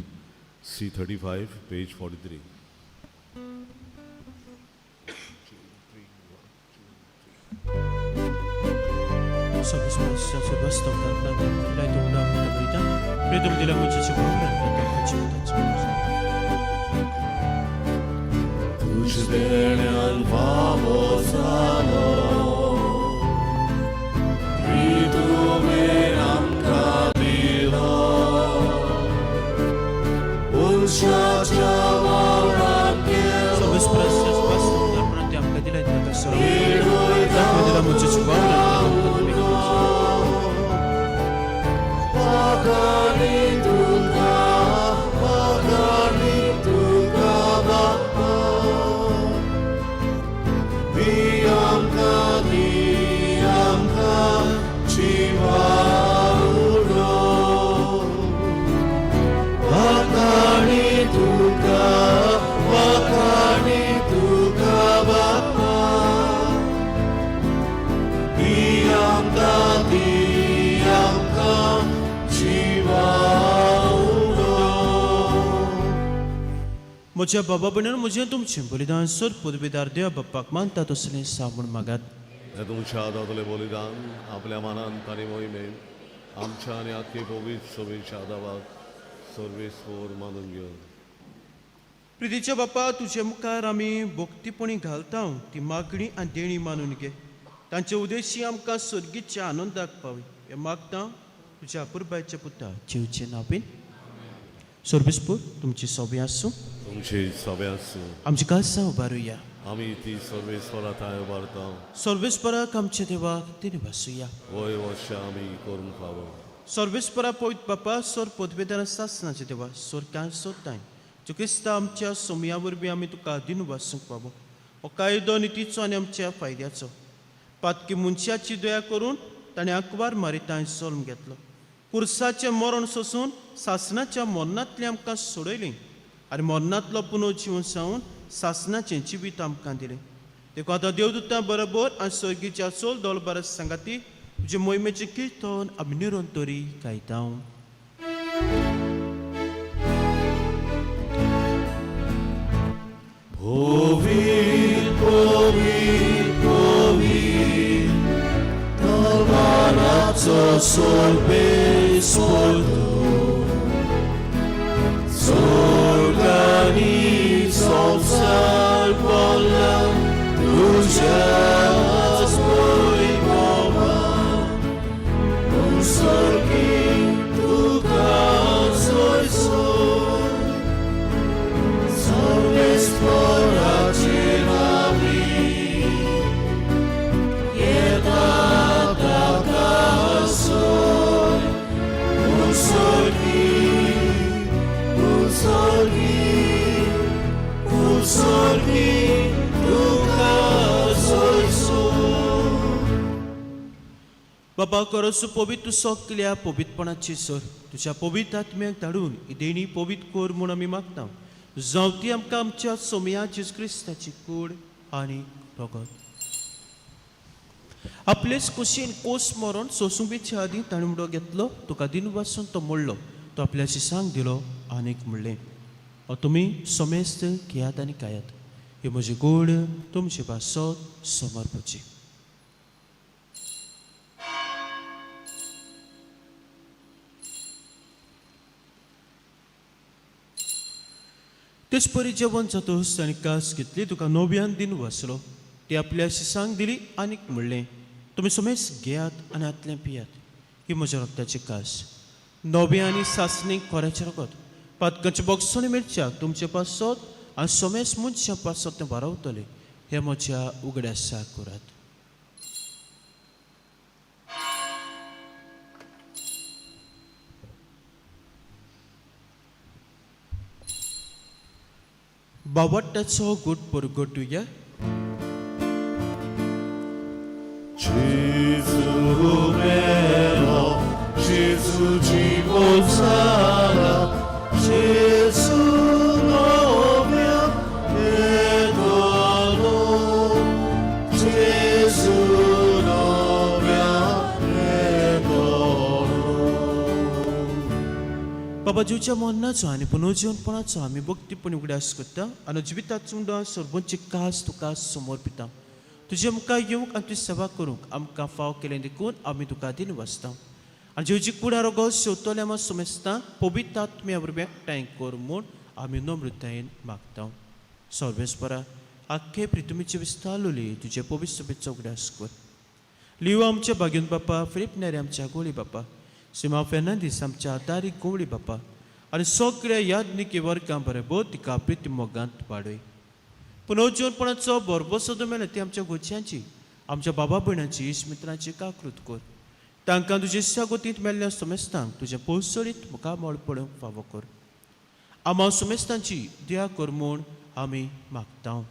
सी 35 पेज 43. तुज देण्यान फावो जालो तुवें आमकां दिलो मनशाच्या वावराक केलो. मागणी तुका, मागणी तुका बापा, दी आमकां, दी आमकां जिवा उडो. मागणी तुका, मागणी तुका बापा, दी आमकां, दी आमकां जिवा उडो.
म्हज्या बाबा भयणान म्हजें तुमचें बलिदान सोद पदवीदार देवा बाप्पाक मानता तसलें सामून मागात.
हे तुमच्या हातांतलें बलिदान आपल्या मनान आनी मोहिमेन आमच्या आनी आख्खे पवित्र सभेच्या आदावाक सर्वेस्पोर मानून घेवन.
प्रितीच्या बापा, तुजे मुखार आमी भक्तीपणी घालता ती मागणी आनी देणी मानून घे, तांचे उद्देशी आमकां सर्गीच्या आनंदाक पावय हें मागता तुज्या पुरबायच्या पुता जेवचे नांवेन. सर्वेस्पोर तुमची सोबी आसूं.
तुमची सभे आसूं.
आमची कासां उबारुया.
आमी ती सर्वेस्वरा थांय उबारता.
सर्वेस्पराक आमच्या देवाक तिने भासुया.
वय वर्षा आमी करूंक फावो.
सर्वेस्परा पवित्र बापा, सोर पदवेदार सासनाचे देवा, सोरकान सोदताय जो क्रिस्ता आमच्या सोमया वरवीं आमी तुका दिनू भासूंक फावो. हो कायदो नितीचो आनी आमच्या फायद्याचो. पातकी मनशाची दया करून ताणें आंकवार मारितांय जल्म घेतलो, कुर्साचें मरण सोसून सासनाच्या मरणांतली आमकां सोडयली आनी मरणांतलो पुनर्जीवन जावन सासनाचें जिवीत आमकां दिलें. देखून आतां देवदूतां बरोबर आनी सर्गीच्या चोल दोलबार सांगाती तुजे मोहिमेचें किर्तन आमी निरंतरी गायता.
पवित्र पवित्र पवित्र तलवाराचो सर्वेस्पोर तूं, स्वर्ग आनी संवसार भरला तुज्याच वैभवान. स्वर्गी तुका सोयसोय सर्वेस्पराचे नांवी येता ताका सोय. जावती तुका सोयसूं.
बाबा करसो पवित्र सगल्या पवित्रपणाची सर तुज्या पवित्र आत्म्याक धाडून ही देणी पवित्र कर म्हूण आमी मागता. जावं ती आमकां आमच्या सोमया जेजू क्रिस्ताची कूड आनी रगत. आपलेच कुशीन कोस मरोन सोसूंक बेच्या आदीं ताणें उडो घेतलो, तुका दिन वासून तो मोडलो, तो आपल्या शिसांक दिलो आनीक म्हणलें, हो तुमी समेस्त घेयात आनी खायात, ही म्हजी गोड तुमचे पासत समर्पची. तेच परी जेवण जातकच ताणें कास घेतली, तुका नव्यान दिन वाचलो, ती आपल्या शिसांक दिली आनीक म्हणलें, तुमी समेस्त घेयात आनी आतलें पियात, ही म्हज्या रक्ताची कास, नव्या आनी सासणीक खोऱ्याचें रगत, पातकांचे बोगसणी मिरच्याक तुमचे पासत आनी समेस्त मनशां पासत तें वारावतलें, हें म्हज्या उगड्यासा करात. बावट्टाचो गुट परगटुया.
Gesù melo, Gesù gibozala, Gesù novia edolo, Gesù novia edolo.
बाबा जीवच्या मरणाचो आनी पुनर्जीवनपणाचो आमी भक्तीपणी उगडास करता आनी जिविताचो उंडा सर्वांची कास तुका समर्पिता. तुजे मुखार येवंक आनी तुजी सेवा करूंक आमकां फाव केलें देखून आमी तुका दिन वाचता. आनी जेवची कुडारो गो शेवतले आमा सुमेस्ता पवित्र आत्म्या वरवीं एकठांय कर म्हूण आमी नम्रतायेन मागता. सर्वेस्परा आख्खे प्रितुमीचे विस्तारलोली तुजे पवित्र सभेचो उगडास कर. लियो आमच्या बागेन बापा, फिलीप नेरे आमच्या गोळी बापा, सिमा फेर्नांदीस आमच्या तारीक गोवळी बापा आनी सगळ्या यादनिकी वर्गां बरोबर तिका प्रिती मोगांत वाडय. पुनर्जीवनपणाचो बरोबर सदां मेळ्ळें ती आमच्या घरच्यांची, आमच्या बाबा भयणांची, इश्ट मित्रांची काकृत कर. तांकां तुजे शागोतींत मेल्ल्या सुमेस्तांक तुज्या पोसळीत मुखामळ पळोवंक फावो कर. आमा सुमेस्तांची दया कर म्हूण आमी मागता.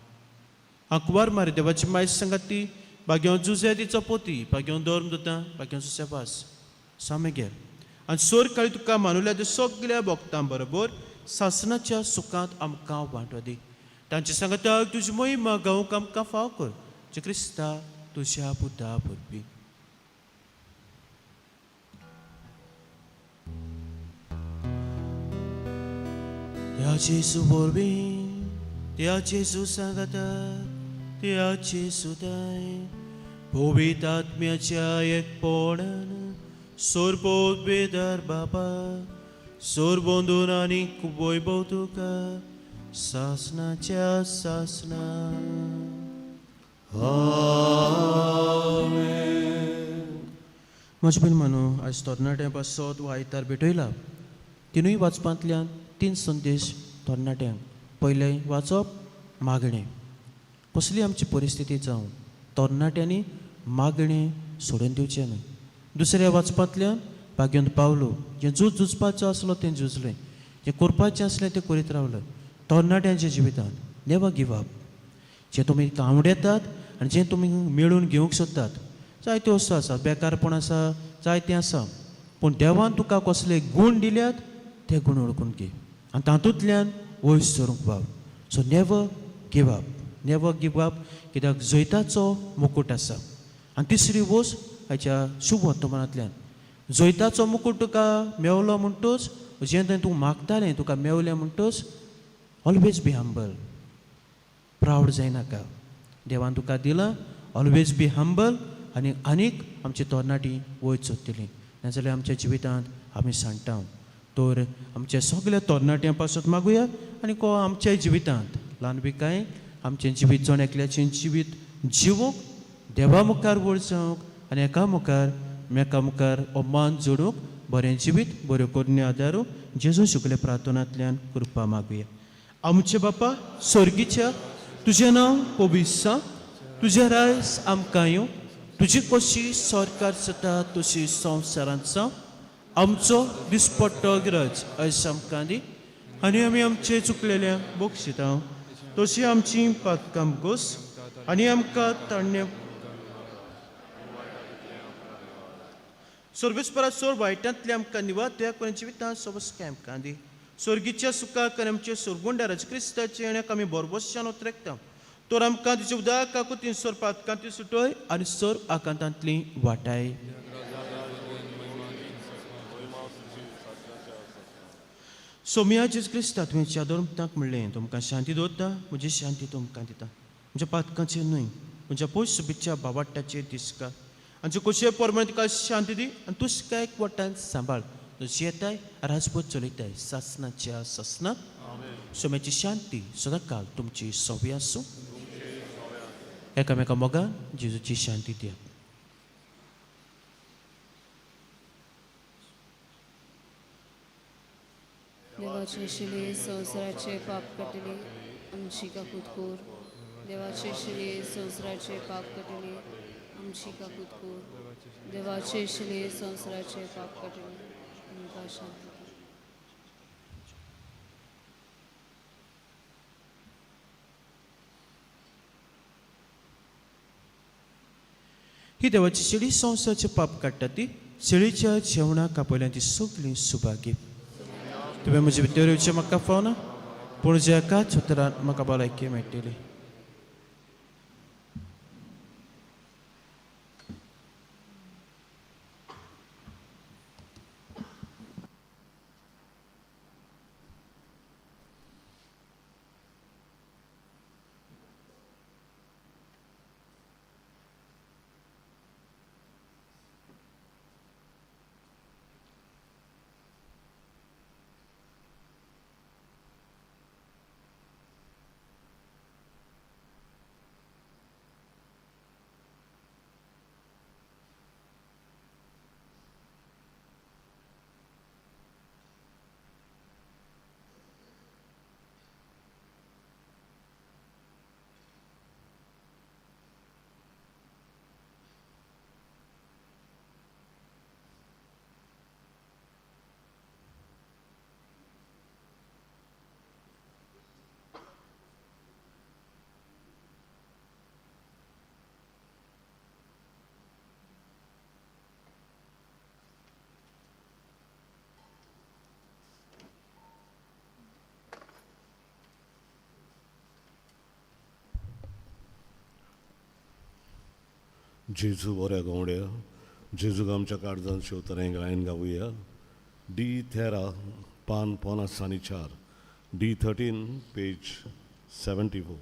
आंकवार मारी देवाची मायज सांगाती बाग्यो जुजे तिचो पोती, बाग्यो धर्म दिता, बाग्यो सेवास सामेगेर आनी सोर काळी तुका मानुल्या ते सगल्या भक्तां बरोबर सासणाच्या सुखांत आमकां वांटो दी. तांचे सांगाताक तुजी महिमा गावंक आमकां फाव कर, जे क्रिस्ता तुज्या पुता वरवीं. त्या जेजू वरवीं, त्या जेजू सांगाता, त्या जेजू पवित्र आत्म्याच्या एकपणान सोरबोत बेदार बाबा सोरबोंदून आनी वैभव तुका सासणाच्या सासणा. म्हजे भयण मानू, आयज तरणाट्यां पासत हो आयतार भेटयला. तिनूय वाचपांतल्यान तीन संदेश तरणाट्यांक. पयलें वाचप मागणें. कसली आमची परिस्थिती जावं तरणाट्यांनी मागणें सोडून दिवचें न्हय. दुसऱ्या वाचपांतल्यान भाग्योन पावलो, जें झूज झुजपाचो आसलो तें झुजलें, जें करपाचें आसलें तें करीत रावलें. तरणाट्यांच्या जिवितांत नेवर गिव अप. जें तुमी आवडेतात आनी जें तुमी मेळून घेवंक सोदतात, जायत्यो वस्तू आसा, बेकारपण आसा, जायतें आसा, पूण देवान तुका कसले गूण दिल्यात ते गूण वळखून घे आनी तातूंतल्यान वयर सरूंक पाव. So never give up, never give up, कित्याक जैताचो मुकूट आसा. आनी तिसरी वस्त हाच्या शुभ वर्तमानांतल्यान, जैताचो मुकूट तुका मेवलो म्हणटच, जें तें तूं मागतालें तुका मेवलें म्हणटच, ऑलवेज बी हंबल, प्रावड जायनाका. देवान तुका दिलां, ऑलवेज बी हंबल. आनी आनीक आमची तरणाटी वयर सोदतली, नाजाल्यार आमच्या जिवितांत आमी सांडटा. तर आमच्या सगल्या तरणाट्यां पासत मागुया आनी को आमच्या जिवितांत ल्हानविकाय आमचें जिवीत जण एकल्याचें जिवीत जिवूंक देवा मुखार व्हड जावंक आनी एका मुखार मेका मुखार हो मान जोडूंक बरें जिवीत बऱ्यो करण्यो आदारूंक जेजू शुक्ले प्रार्थनांतल्यान कृपा मागुया. आमचे बापा स्वर्गीच्या, तुजें नांव पवित्र जावं, तुजें रायस आमकां येवं, तुजी कशी सरकार जाता तशी संवसारांत जावं. आमचो दिसपट्टो गरज आयज आमकां दी आनी आमी आमचे चुकलेल्या बक्षिता तशी आमची पातकां गोस आनी आमकां ताण्य सर्वेस्परा सोर वायटांतले आमकां निवाद दया करून जिवितांत सवस्काय आमकां दी. स्वर्गीच्या सुखाक आनी आमचे सोरगुंड्या राज क्रिस्ताचे येण्याक आमी भरभोश्यान उतरेकता. तर आमकां तिचे उदक काकुतीन सोर पातकां ती सुटय आनी सोर आकांतांतली वाटाय. सोमिया जेजू क्रिस्ता तुवें चादोरताक म्हणलें, तुमकां शांती दवरता, म्हजी शांती तुमकां दिता. म्हज्या पातकांचेर न्हय, म्हज्या पयस सुबीच्या बावाट्टाचेर दिसका आनी कशे परमाणे तुका शांती दी आनी तूं काय वाटान सांबाळ. तूं येताय राजपूत चलयताय सासनाच्या सासना. सोम्याची शांती सदांकाल तुमची सोबी आसूं. एकामेका मोगान जेजूची शांती दिया.
देवाचे शिले संवसाराचे पाप काडटले आमची काकूत कोर. देवाचे शिले संवसाराचे पाप काडटले आमची काकूत कोर. देवाचे शिले संवसाराचे पाप काडटले आमकां शांती.
ही देवाची शेळी संवसाराचे पाप काडटा ती शेळीच्या जेवणाक आपयल्यान ती सगळीं सुभागी. तुवें म्हजे भितर येवचें म्हाका फावना, पूण ज्या एकाच उतरान म्हाका भलायकी मेळटली.
जेजू बऱ्या गवड्या, जेजूक आमच्या काळजान शेवतरें गायन गावया. डी 13 पान 54, डी 13 पेज 74.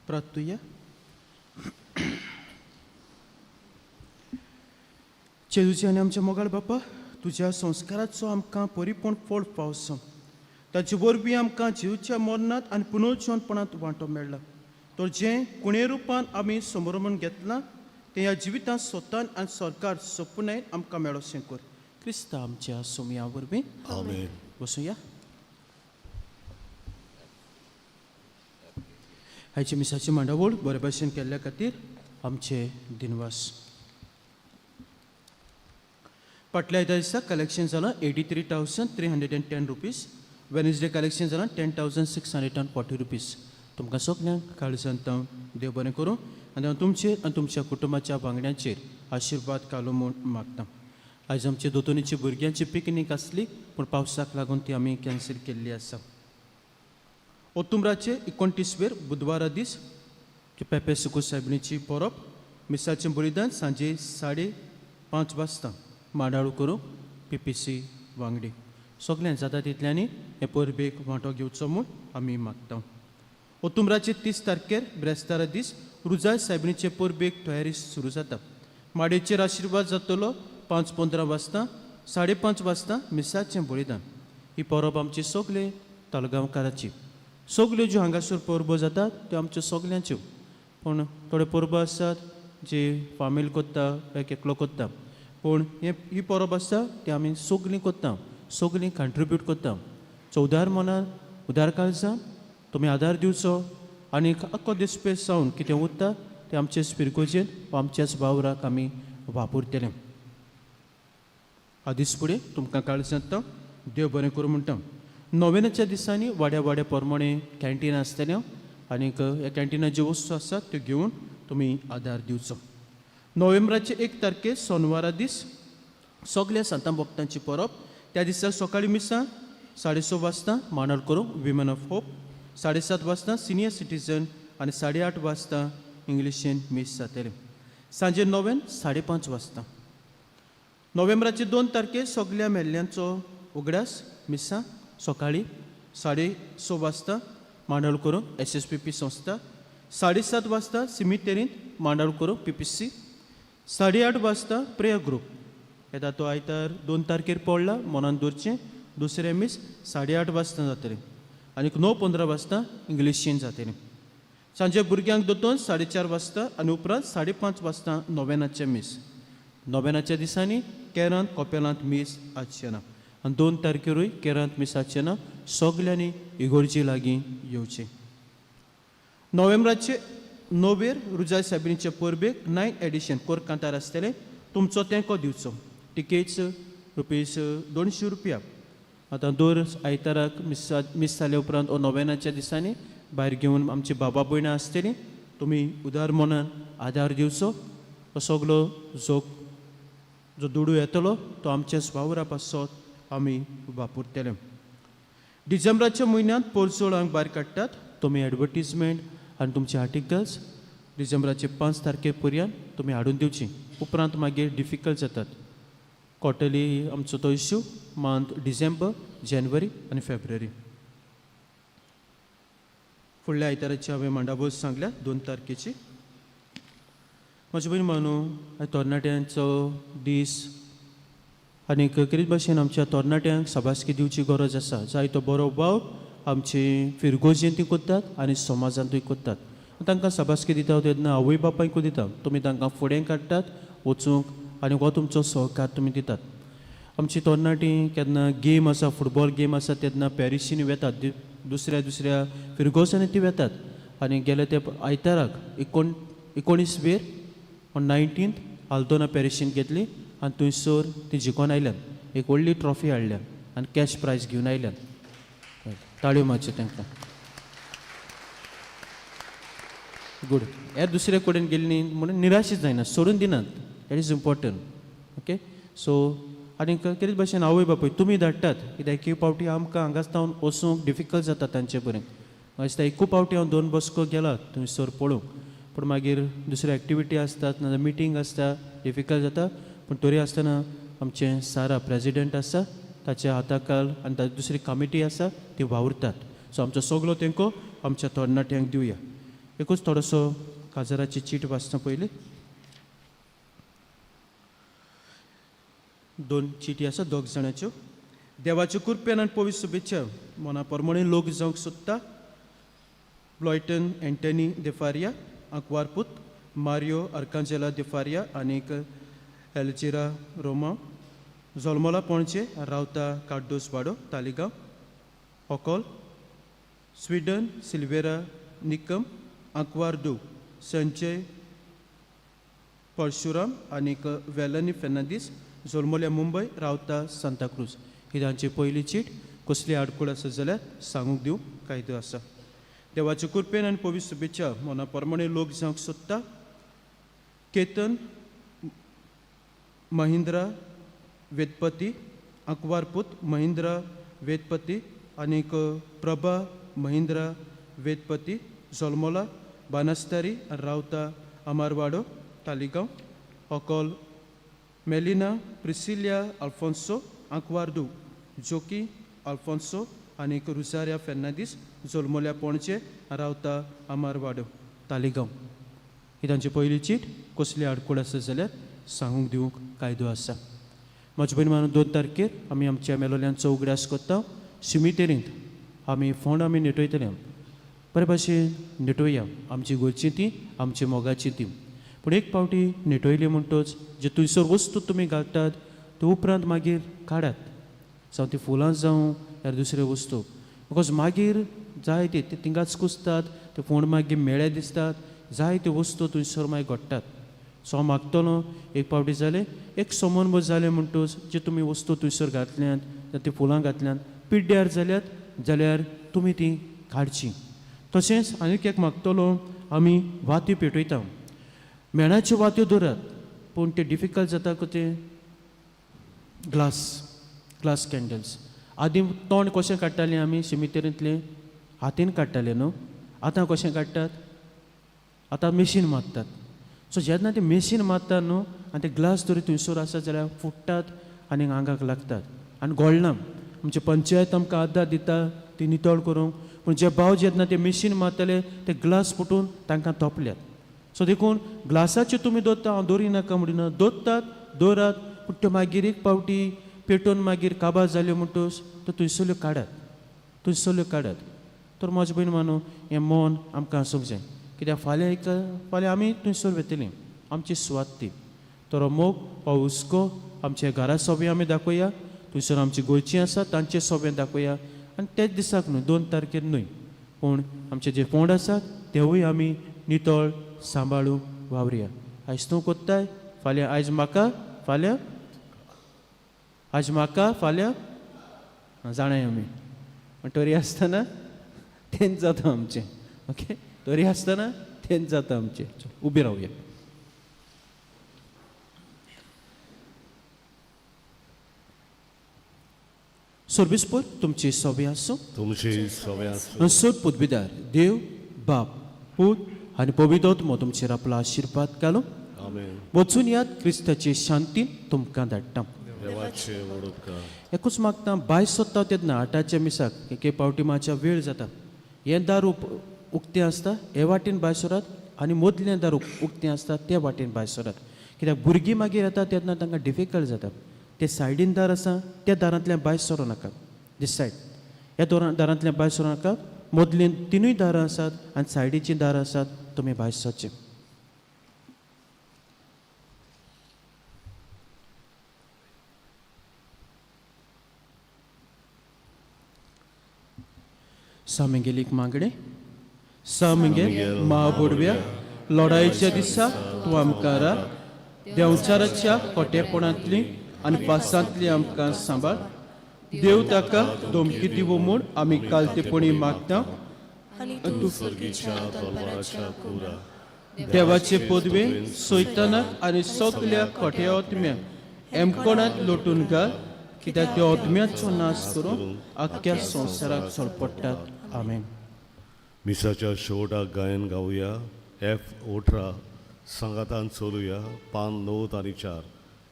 प्रार्थुया. जेजूचे आनी आमच्या मोगाळ बापा, तुज्या संस्काराचो आमकां परिपूर्ण फळ पावसो, ताचे वरवीं आमकां जेजूच्या मरणांत आनी पुनर्जीवनपणांत वांटो मेळ्ळा. तर जें कुणे रुपान आमी समरमण घेतलां तें ह्या जिवितांत स्वतान आनी सरकार सोंपुनाय आमकां मेळोशें कर, क्रिस्ता आमच्या सोमया वरवीं.
आमेन.
वसुया. हायची मिसाची मांडावळ बरे भाशेन केल्ल्या खातीर आमचे दिनवास. फाटल्या आयतार दिसा कलेक्शन जालां 83,310 rupees. Wednesday collection जालां 10,640 रुपीज. तुमकां सगल्यांक काळजांत हांव देव बरें करूं आनी हांव तुमचेर आनी तुमच्या कुटुंबाच्या वांगड्यांचेर आशिर्वाद घालूं म्हूण मागता. आयज आमचे दोतोनीची भुरग्यांची पिकनीक आसली, पूण पावसाक लागून ती आमी कॅन्सल केल्ली आसा. ओतुम्राचे 29 वेर बुधवारा दीस पेपे सुकू सायबिणीची परब, मिसाचें बलिदान सांजे 5:30 वाजता मांडाळू करूंक पीपीसी वांगडी सगळ्यांक जाता तितल्यांनी हे परबेक वांटो घेवचो म्हूण आमी मागता. ओतुम्राचे 30 तारखेर ब्रेस्तारा दीस रुजाय सायबिणीचे परबेक तयारी सुरू जाता. माडयेचेर आशिर्वाद जातलो 5:15 वाजता, 5:30 वाजता मिसाचें बलिदान. ही परब आमची सगळे तालगांवकाराची, सगल्यो ज्यो हांगासर परबो जातात त्यो आमच्यो सगल्यांच्यो, पूण थोड्यो परबो आसात जे फामील कोत्ता, एक एकलो कोत्ता, पूण ही परब आसा ती आमी सगलीं कोत्ता, सगलीं कंट्रिब्यूट कोत्ता. सो उदार मनान, उदार काळजान तुमी आदार दिवचो आनी आख्खो दिसपेस जावन कितें उरता तें आमचे फिरगोजेन वा आमच्याच वावराक आमी वापरतले. आदीस फुडें तुमकां काळजांत देव बरें करूं म्हणटा. नोवेनाच्या दिसांनी वाड्या वाड्या प्रमाणे कॅन्टीन आसतलें आनीक ह्या कॅन्टिनात ज्यो वस्तू आसात त्यो घेवन तुमी आदार दिवचो. नोव्हेंबराचे 1 तारखेर सोनवारा दीस सगल्या सांतां भक्तांची परब. त्या दिसा सकाळीं मिसां 6:30 वाजता मांडार करूंक विमन ऑफ होप, 7:30 वाजता सिनियर सिटीजन आनी 8:30 वाजता इंग्लिशीन मीस जातलें. सांजे 9 5:30 वाजता. नोव्हेंबराचे 2 तारखेर सगल्या मेल्ल्यांचो उगडास मिसां सकाळीं 6:30 वाजता मांडाळ करूंक SSPP संस्था, 7:30 वाजता सिमितेरींत मांडाळ करूंक PPC, 8:30 वाजता प्रेयर ग्रूप. येता तो आयतार 2 तारखेर पडला मनान दवरचें. दुसरें मीस 8:30 वाजता जातलें आनी 9:15 वाजता इंग्लिशीन जातलें. सांजे भुरग्यांक दोतोन 4:30 वाजता आनी उपरांत 5:30 वाजता नोवेनाचें मीस. नोवेनाच्या दिसांनी केरांत कोपेलांत मीस आसचें ना आनी 2 तारखेरूय केरांत मीस आसचें ना. सगल्यांनी इगोर्जी लागीं येवचें. नोव्हेंबराचे 9 रुजाय सायबिणीचे परबेक 9 एडिशन कोरकांतार आसतलें. तुमचो तेंको दिवचो. टिकेट्स रुपीज 200 रुपया. आतां दर आयताराक मीस जाल्या उपरांत ओ नोवेनाच्या दिसांनी भायर घेवन आमची बाबा भयणां आसतलीं. तुमी उदार मनान आदार दिवचो. तो सगलो जो दुडू येतलो तो आमच्या वावरा पासत आमी वापरतले. डिसेंबराच्या म्हयन्यांत पोरचोळ हांगा भायर काडटात. तुमी एडवर्टीजमेंट आनी तुमचे आर्टिकल्स डिसेंबराचे 5 तारखे पर्यंत तुमी हाडून दिवची. उपरांत मागीर डिफिकल्ट जातात. क्वॉर्टरली आमचो तो इश्यू मंथ डिसेंबर, जानेवारी आनी फेब्रुवारी. फुडल्या आयताराची हांवें मांडाबोज सांगल्या 2 तारखेची. म्हजे भयण भावनो, तरणाट्यांचो दीस आनी कितें भाशेन आमच्या तरणाट्यांक शाबासकी दिवची गरज आसा. जाय तो बरो वावर आमचे फिरगोजेंतूय ती करतात आनी समाजांतूय करतात. तांकां शाबासकी दिता तेन्ना आवय बापायकूय दिता. तुमी तांकां फुडें काडटात वचूंक आनी हो तुमचो सहकार तुमी दितात. आमची तरणाटीं केन्ना गेम आसा, फुटबॉल गेम आसा तेन्ना पॅरिसीन वेतात, दुसऱ्या दुसऱ्या फिरगोजांनी ती वेतात. आनी गेले ते आयताराक 19 वेर ऑन 19th Aldona पॅरिसीन घेतली आनी थंयसर ती जिखोन आयल्यान, एक व्हडली ट्रॉफी हाडल्या आनी कॅश प्रायज घेवन आयल्यान. ताळयो मारच्यो तांकां. गूड. हे दुसरे कडेन गेल्ली म्हणून निराशेच जायना, सोडून दिनात. That is important. Okay. So आनी कितें भाशेन आवय बापूय तुमी धाडटात, कित्याक एक फावटी आमकां हांगाच सावन वचूंक डिफिकल्ट जाता तांचे पर्यंत. म्हाका दिसता एकूय फावटी हांव दोन बसको गेला थंयसर पळोवंक, पूण मागीर दुसऱ्यो एक्टिविटी आसतात, नाजाल्यार मिटींग आसता, डिफिकल्ट जाता. पूण तरी आसतना आमचें सारा प्रेजिडेंट आसा ताच्या हाताखाल आनी ताची दुसरी कमिटी आसा ती वावुरतात. सो आमचो सगलो तेंको आमच्या तरणाट्यांक दिवया. एकूच थोडोसो काजाराची चीट वाचता पयली. दोन चिटी आसा दोग जाणाच्यो. देवाच्यो कृपेन आनी पवित्र शुभेच्छा मना परमणे लोक जावंक सोदता. ब्लॉयटन एंटनी देफारिया, आंकवारपूत मारियो अर्कांजेला देफारिया आनीक एलजिरा रोमा, जल्मला पणजे, रावता काड्डोस वाडो तालिगांव. होकोल स्विडन सिल्वेरा निकम, आंकवार दू संजय परशुराम आनीक वेलनी फेर्नांदीस, जल्मल्या मुंबय, रावता सांताक्रूज. ही तांची पयली चीट. कसली आडखळ आसा जाल्यार सांगूंक दिवंक कायदो आसा. देवाचे कृपेन आनी पवित्र शुभेच्छा मना परमणे लोक जावंक सोदता. केतन महिंद्रा वेदपती, आंकवारपूत महिंद्रा वेदपती आनीक प्रभा महिंद्रा वेदपती, जल्मोला बानस्तारी, रावता अमारवाडो तालिगांव. होकोल मेलिना प्रिसिलिया आल्फोन्सो, आंकवारदू जोकी आल्फोन्सो आनीक रुजारिया फेर्नांदीस, जल्मोल्या पणजे, रावता अमारवाडो तालिगांव. ही तांची पयली चीट. कसली आडखळ आसा जाल्यार सांगूंक दिवंक कायदो आसा. म्हजे भयण मानून 2 तारखेर आमी आमच्या मेलोल्यांचो उगडास करता. शिमितेरींत आमी फोंड आमी नेटयतले. बरे भाशेन नेटोवया आमची घरची ती, आमची मोगाची ती. पूण एक फावटी नेटयली म्हणटच जे थंयसर वस्तू तुमी घालतात त्यो उपरांत मागीर काडात, जावं ती फुलां जावं या दुसऱ्यो वस्तू, because मागीर जाय ती थिंगाच कुसतात, ते फोंड मागीर मेळे दिसतात, जाय त्यो वस्तू थंयसर मागीर घडटात. सो हांव मागतलो एक फावटी जालें एक समन्वय जालें म्हणटच जे तुमी वस्तू थंयसर घातल्यात, ती फुलां घातल्यात, पिड्ड्यार जाल्यात जाल्यार तुमी ती काडची. तशेंच आनीक एक मागतलो, आमी वात्यो पेटयता, मेणाच्यो वात्यो दवरात, पूण ते डिफिकल्ट जाता तें ग्लास, ग्लास कॅन्डल्स. आदीं तोंड कशें काडटालीं आमी शिमितेरींतलें, हातीन काडटाले न्हू, आतां कशें काडटात, आतां मेशीन मारतात. सो जेन्ना ते मेशीन मारतात न्हू आनी ते ग्लास तरी थंयसर आसा जाल्यार फुट्टात आनी आंगाक लागतात आनी गळना. आमची पंचायत आमकां आदार दिता ती नितळ करूंक, पूण जे भाव जेन्ना ते मेशीन मारतले ते ग्लास फुटून तांकां तोपल्यात. सो देखून ग्लासाच्यो तुमी दवरता, हांव दवरी नाका म्हणिना, दवरतात दवरात, पूण त्यो मागीर एक फावटी पेटोवन मागीर काबार जाल्यो म्हणटच त्यो थंयसरल्यो काडात, थंयसरल्यो काडात. तर म्हजे भयण मानू हें मन आमकां आसूंक जाय, कित्याक फाल्यां एक फाल्यां आमी थंयसर वतलीं, आमची सुवात ती. तर हो मोग, हो हुस्को आमच्या घरा सोबे आमी दाखोवया, थंयसर आमची गोंयची आसा तांचे सोबे दाखोवया. आनी तेच दिसाक न्हय, 2 तारखेर न्हय, पूण आमचे जे फोंड आसात तेवूय आमी नितळ सांबाळूंक वावरुया. आयज तूं कोत्ताय, फाल्यां आयज म्हाका, फाल्यां आयज म्हाका, फाल्यां जाणाय आमी, पूण तरी आसतना तेंच जाता आमचें. ओके, तरी आसतना तेंच जाता आमचें. उबी रावया. सर्विसपूर तुमची सोबी आसूं,
तुमची सोबी आसूं.
सोद पुदविदार देव बाप पूत आनी पवित्र आत्मो तुमचेर आपलो आशिर्वाद घालूं.
आमेन.
वचून याद क्रिस्ताची शांती तुमकां धाडटा.
देवाचे व्हड उपकार.
एकूच मागता, भायर सोदता तेन्ना आठाच्या मिसाक एक एक फावटी मातशा वेळ जाता. हें दार उक्तें आसता हे वाटेन भायर सरात आनी मदलें दार उक्तें आसता ते वाटेन भायर सरात, कित्याक भुरगीं मागीर येता तेन्ना तांकां डिफिकल्ट जाता. ते सायडीन दार आसा त्या दारांतल्यान भायर सरूं नाका, दीस सायड ह्या दारांतल्यान भायर सरूं नाका. मदलीं तिनूय दारां आसात आनी सायडीचीं दारां आसात, तुमी भायर सरचें. सामेगेलीक मागणें. सामगेल महाबोडव्या लढायेच्या दिसा तूं आमकां राख, देंवचाराच्या खोटेपणांतली आनी पासांतली आमकां सांबाळ. देव ताका धमकी दिवं म्हूण आमी कालतेपणी मागता.
आनी तूं सर्गीच्या तलवाराच्या कुरा
देवाचे पदवेन सैतानाक आनी सगल्या खोट्या आत्म्यांक एमकोणांत लोटून घाल, कित्याक त्या आत्म्याचो नाश करून आख्ख्या संवसाराक सोडपडटात. आमेन.
मिसाच्या शेवटाक गायन गावया. एफ 18 सांगातान चलुया. पान 9 आनी 4,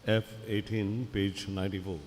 एफ 18 पेज 94.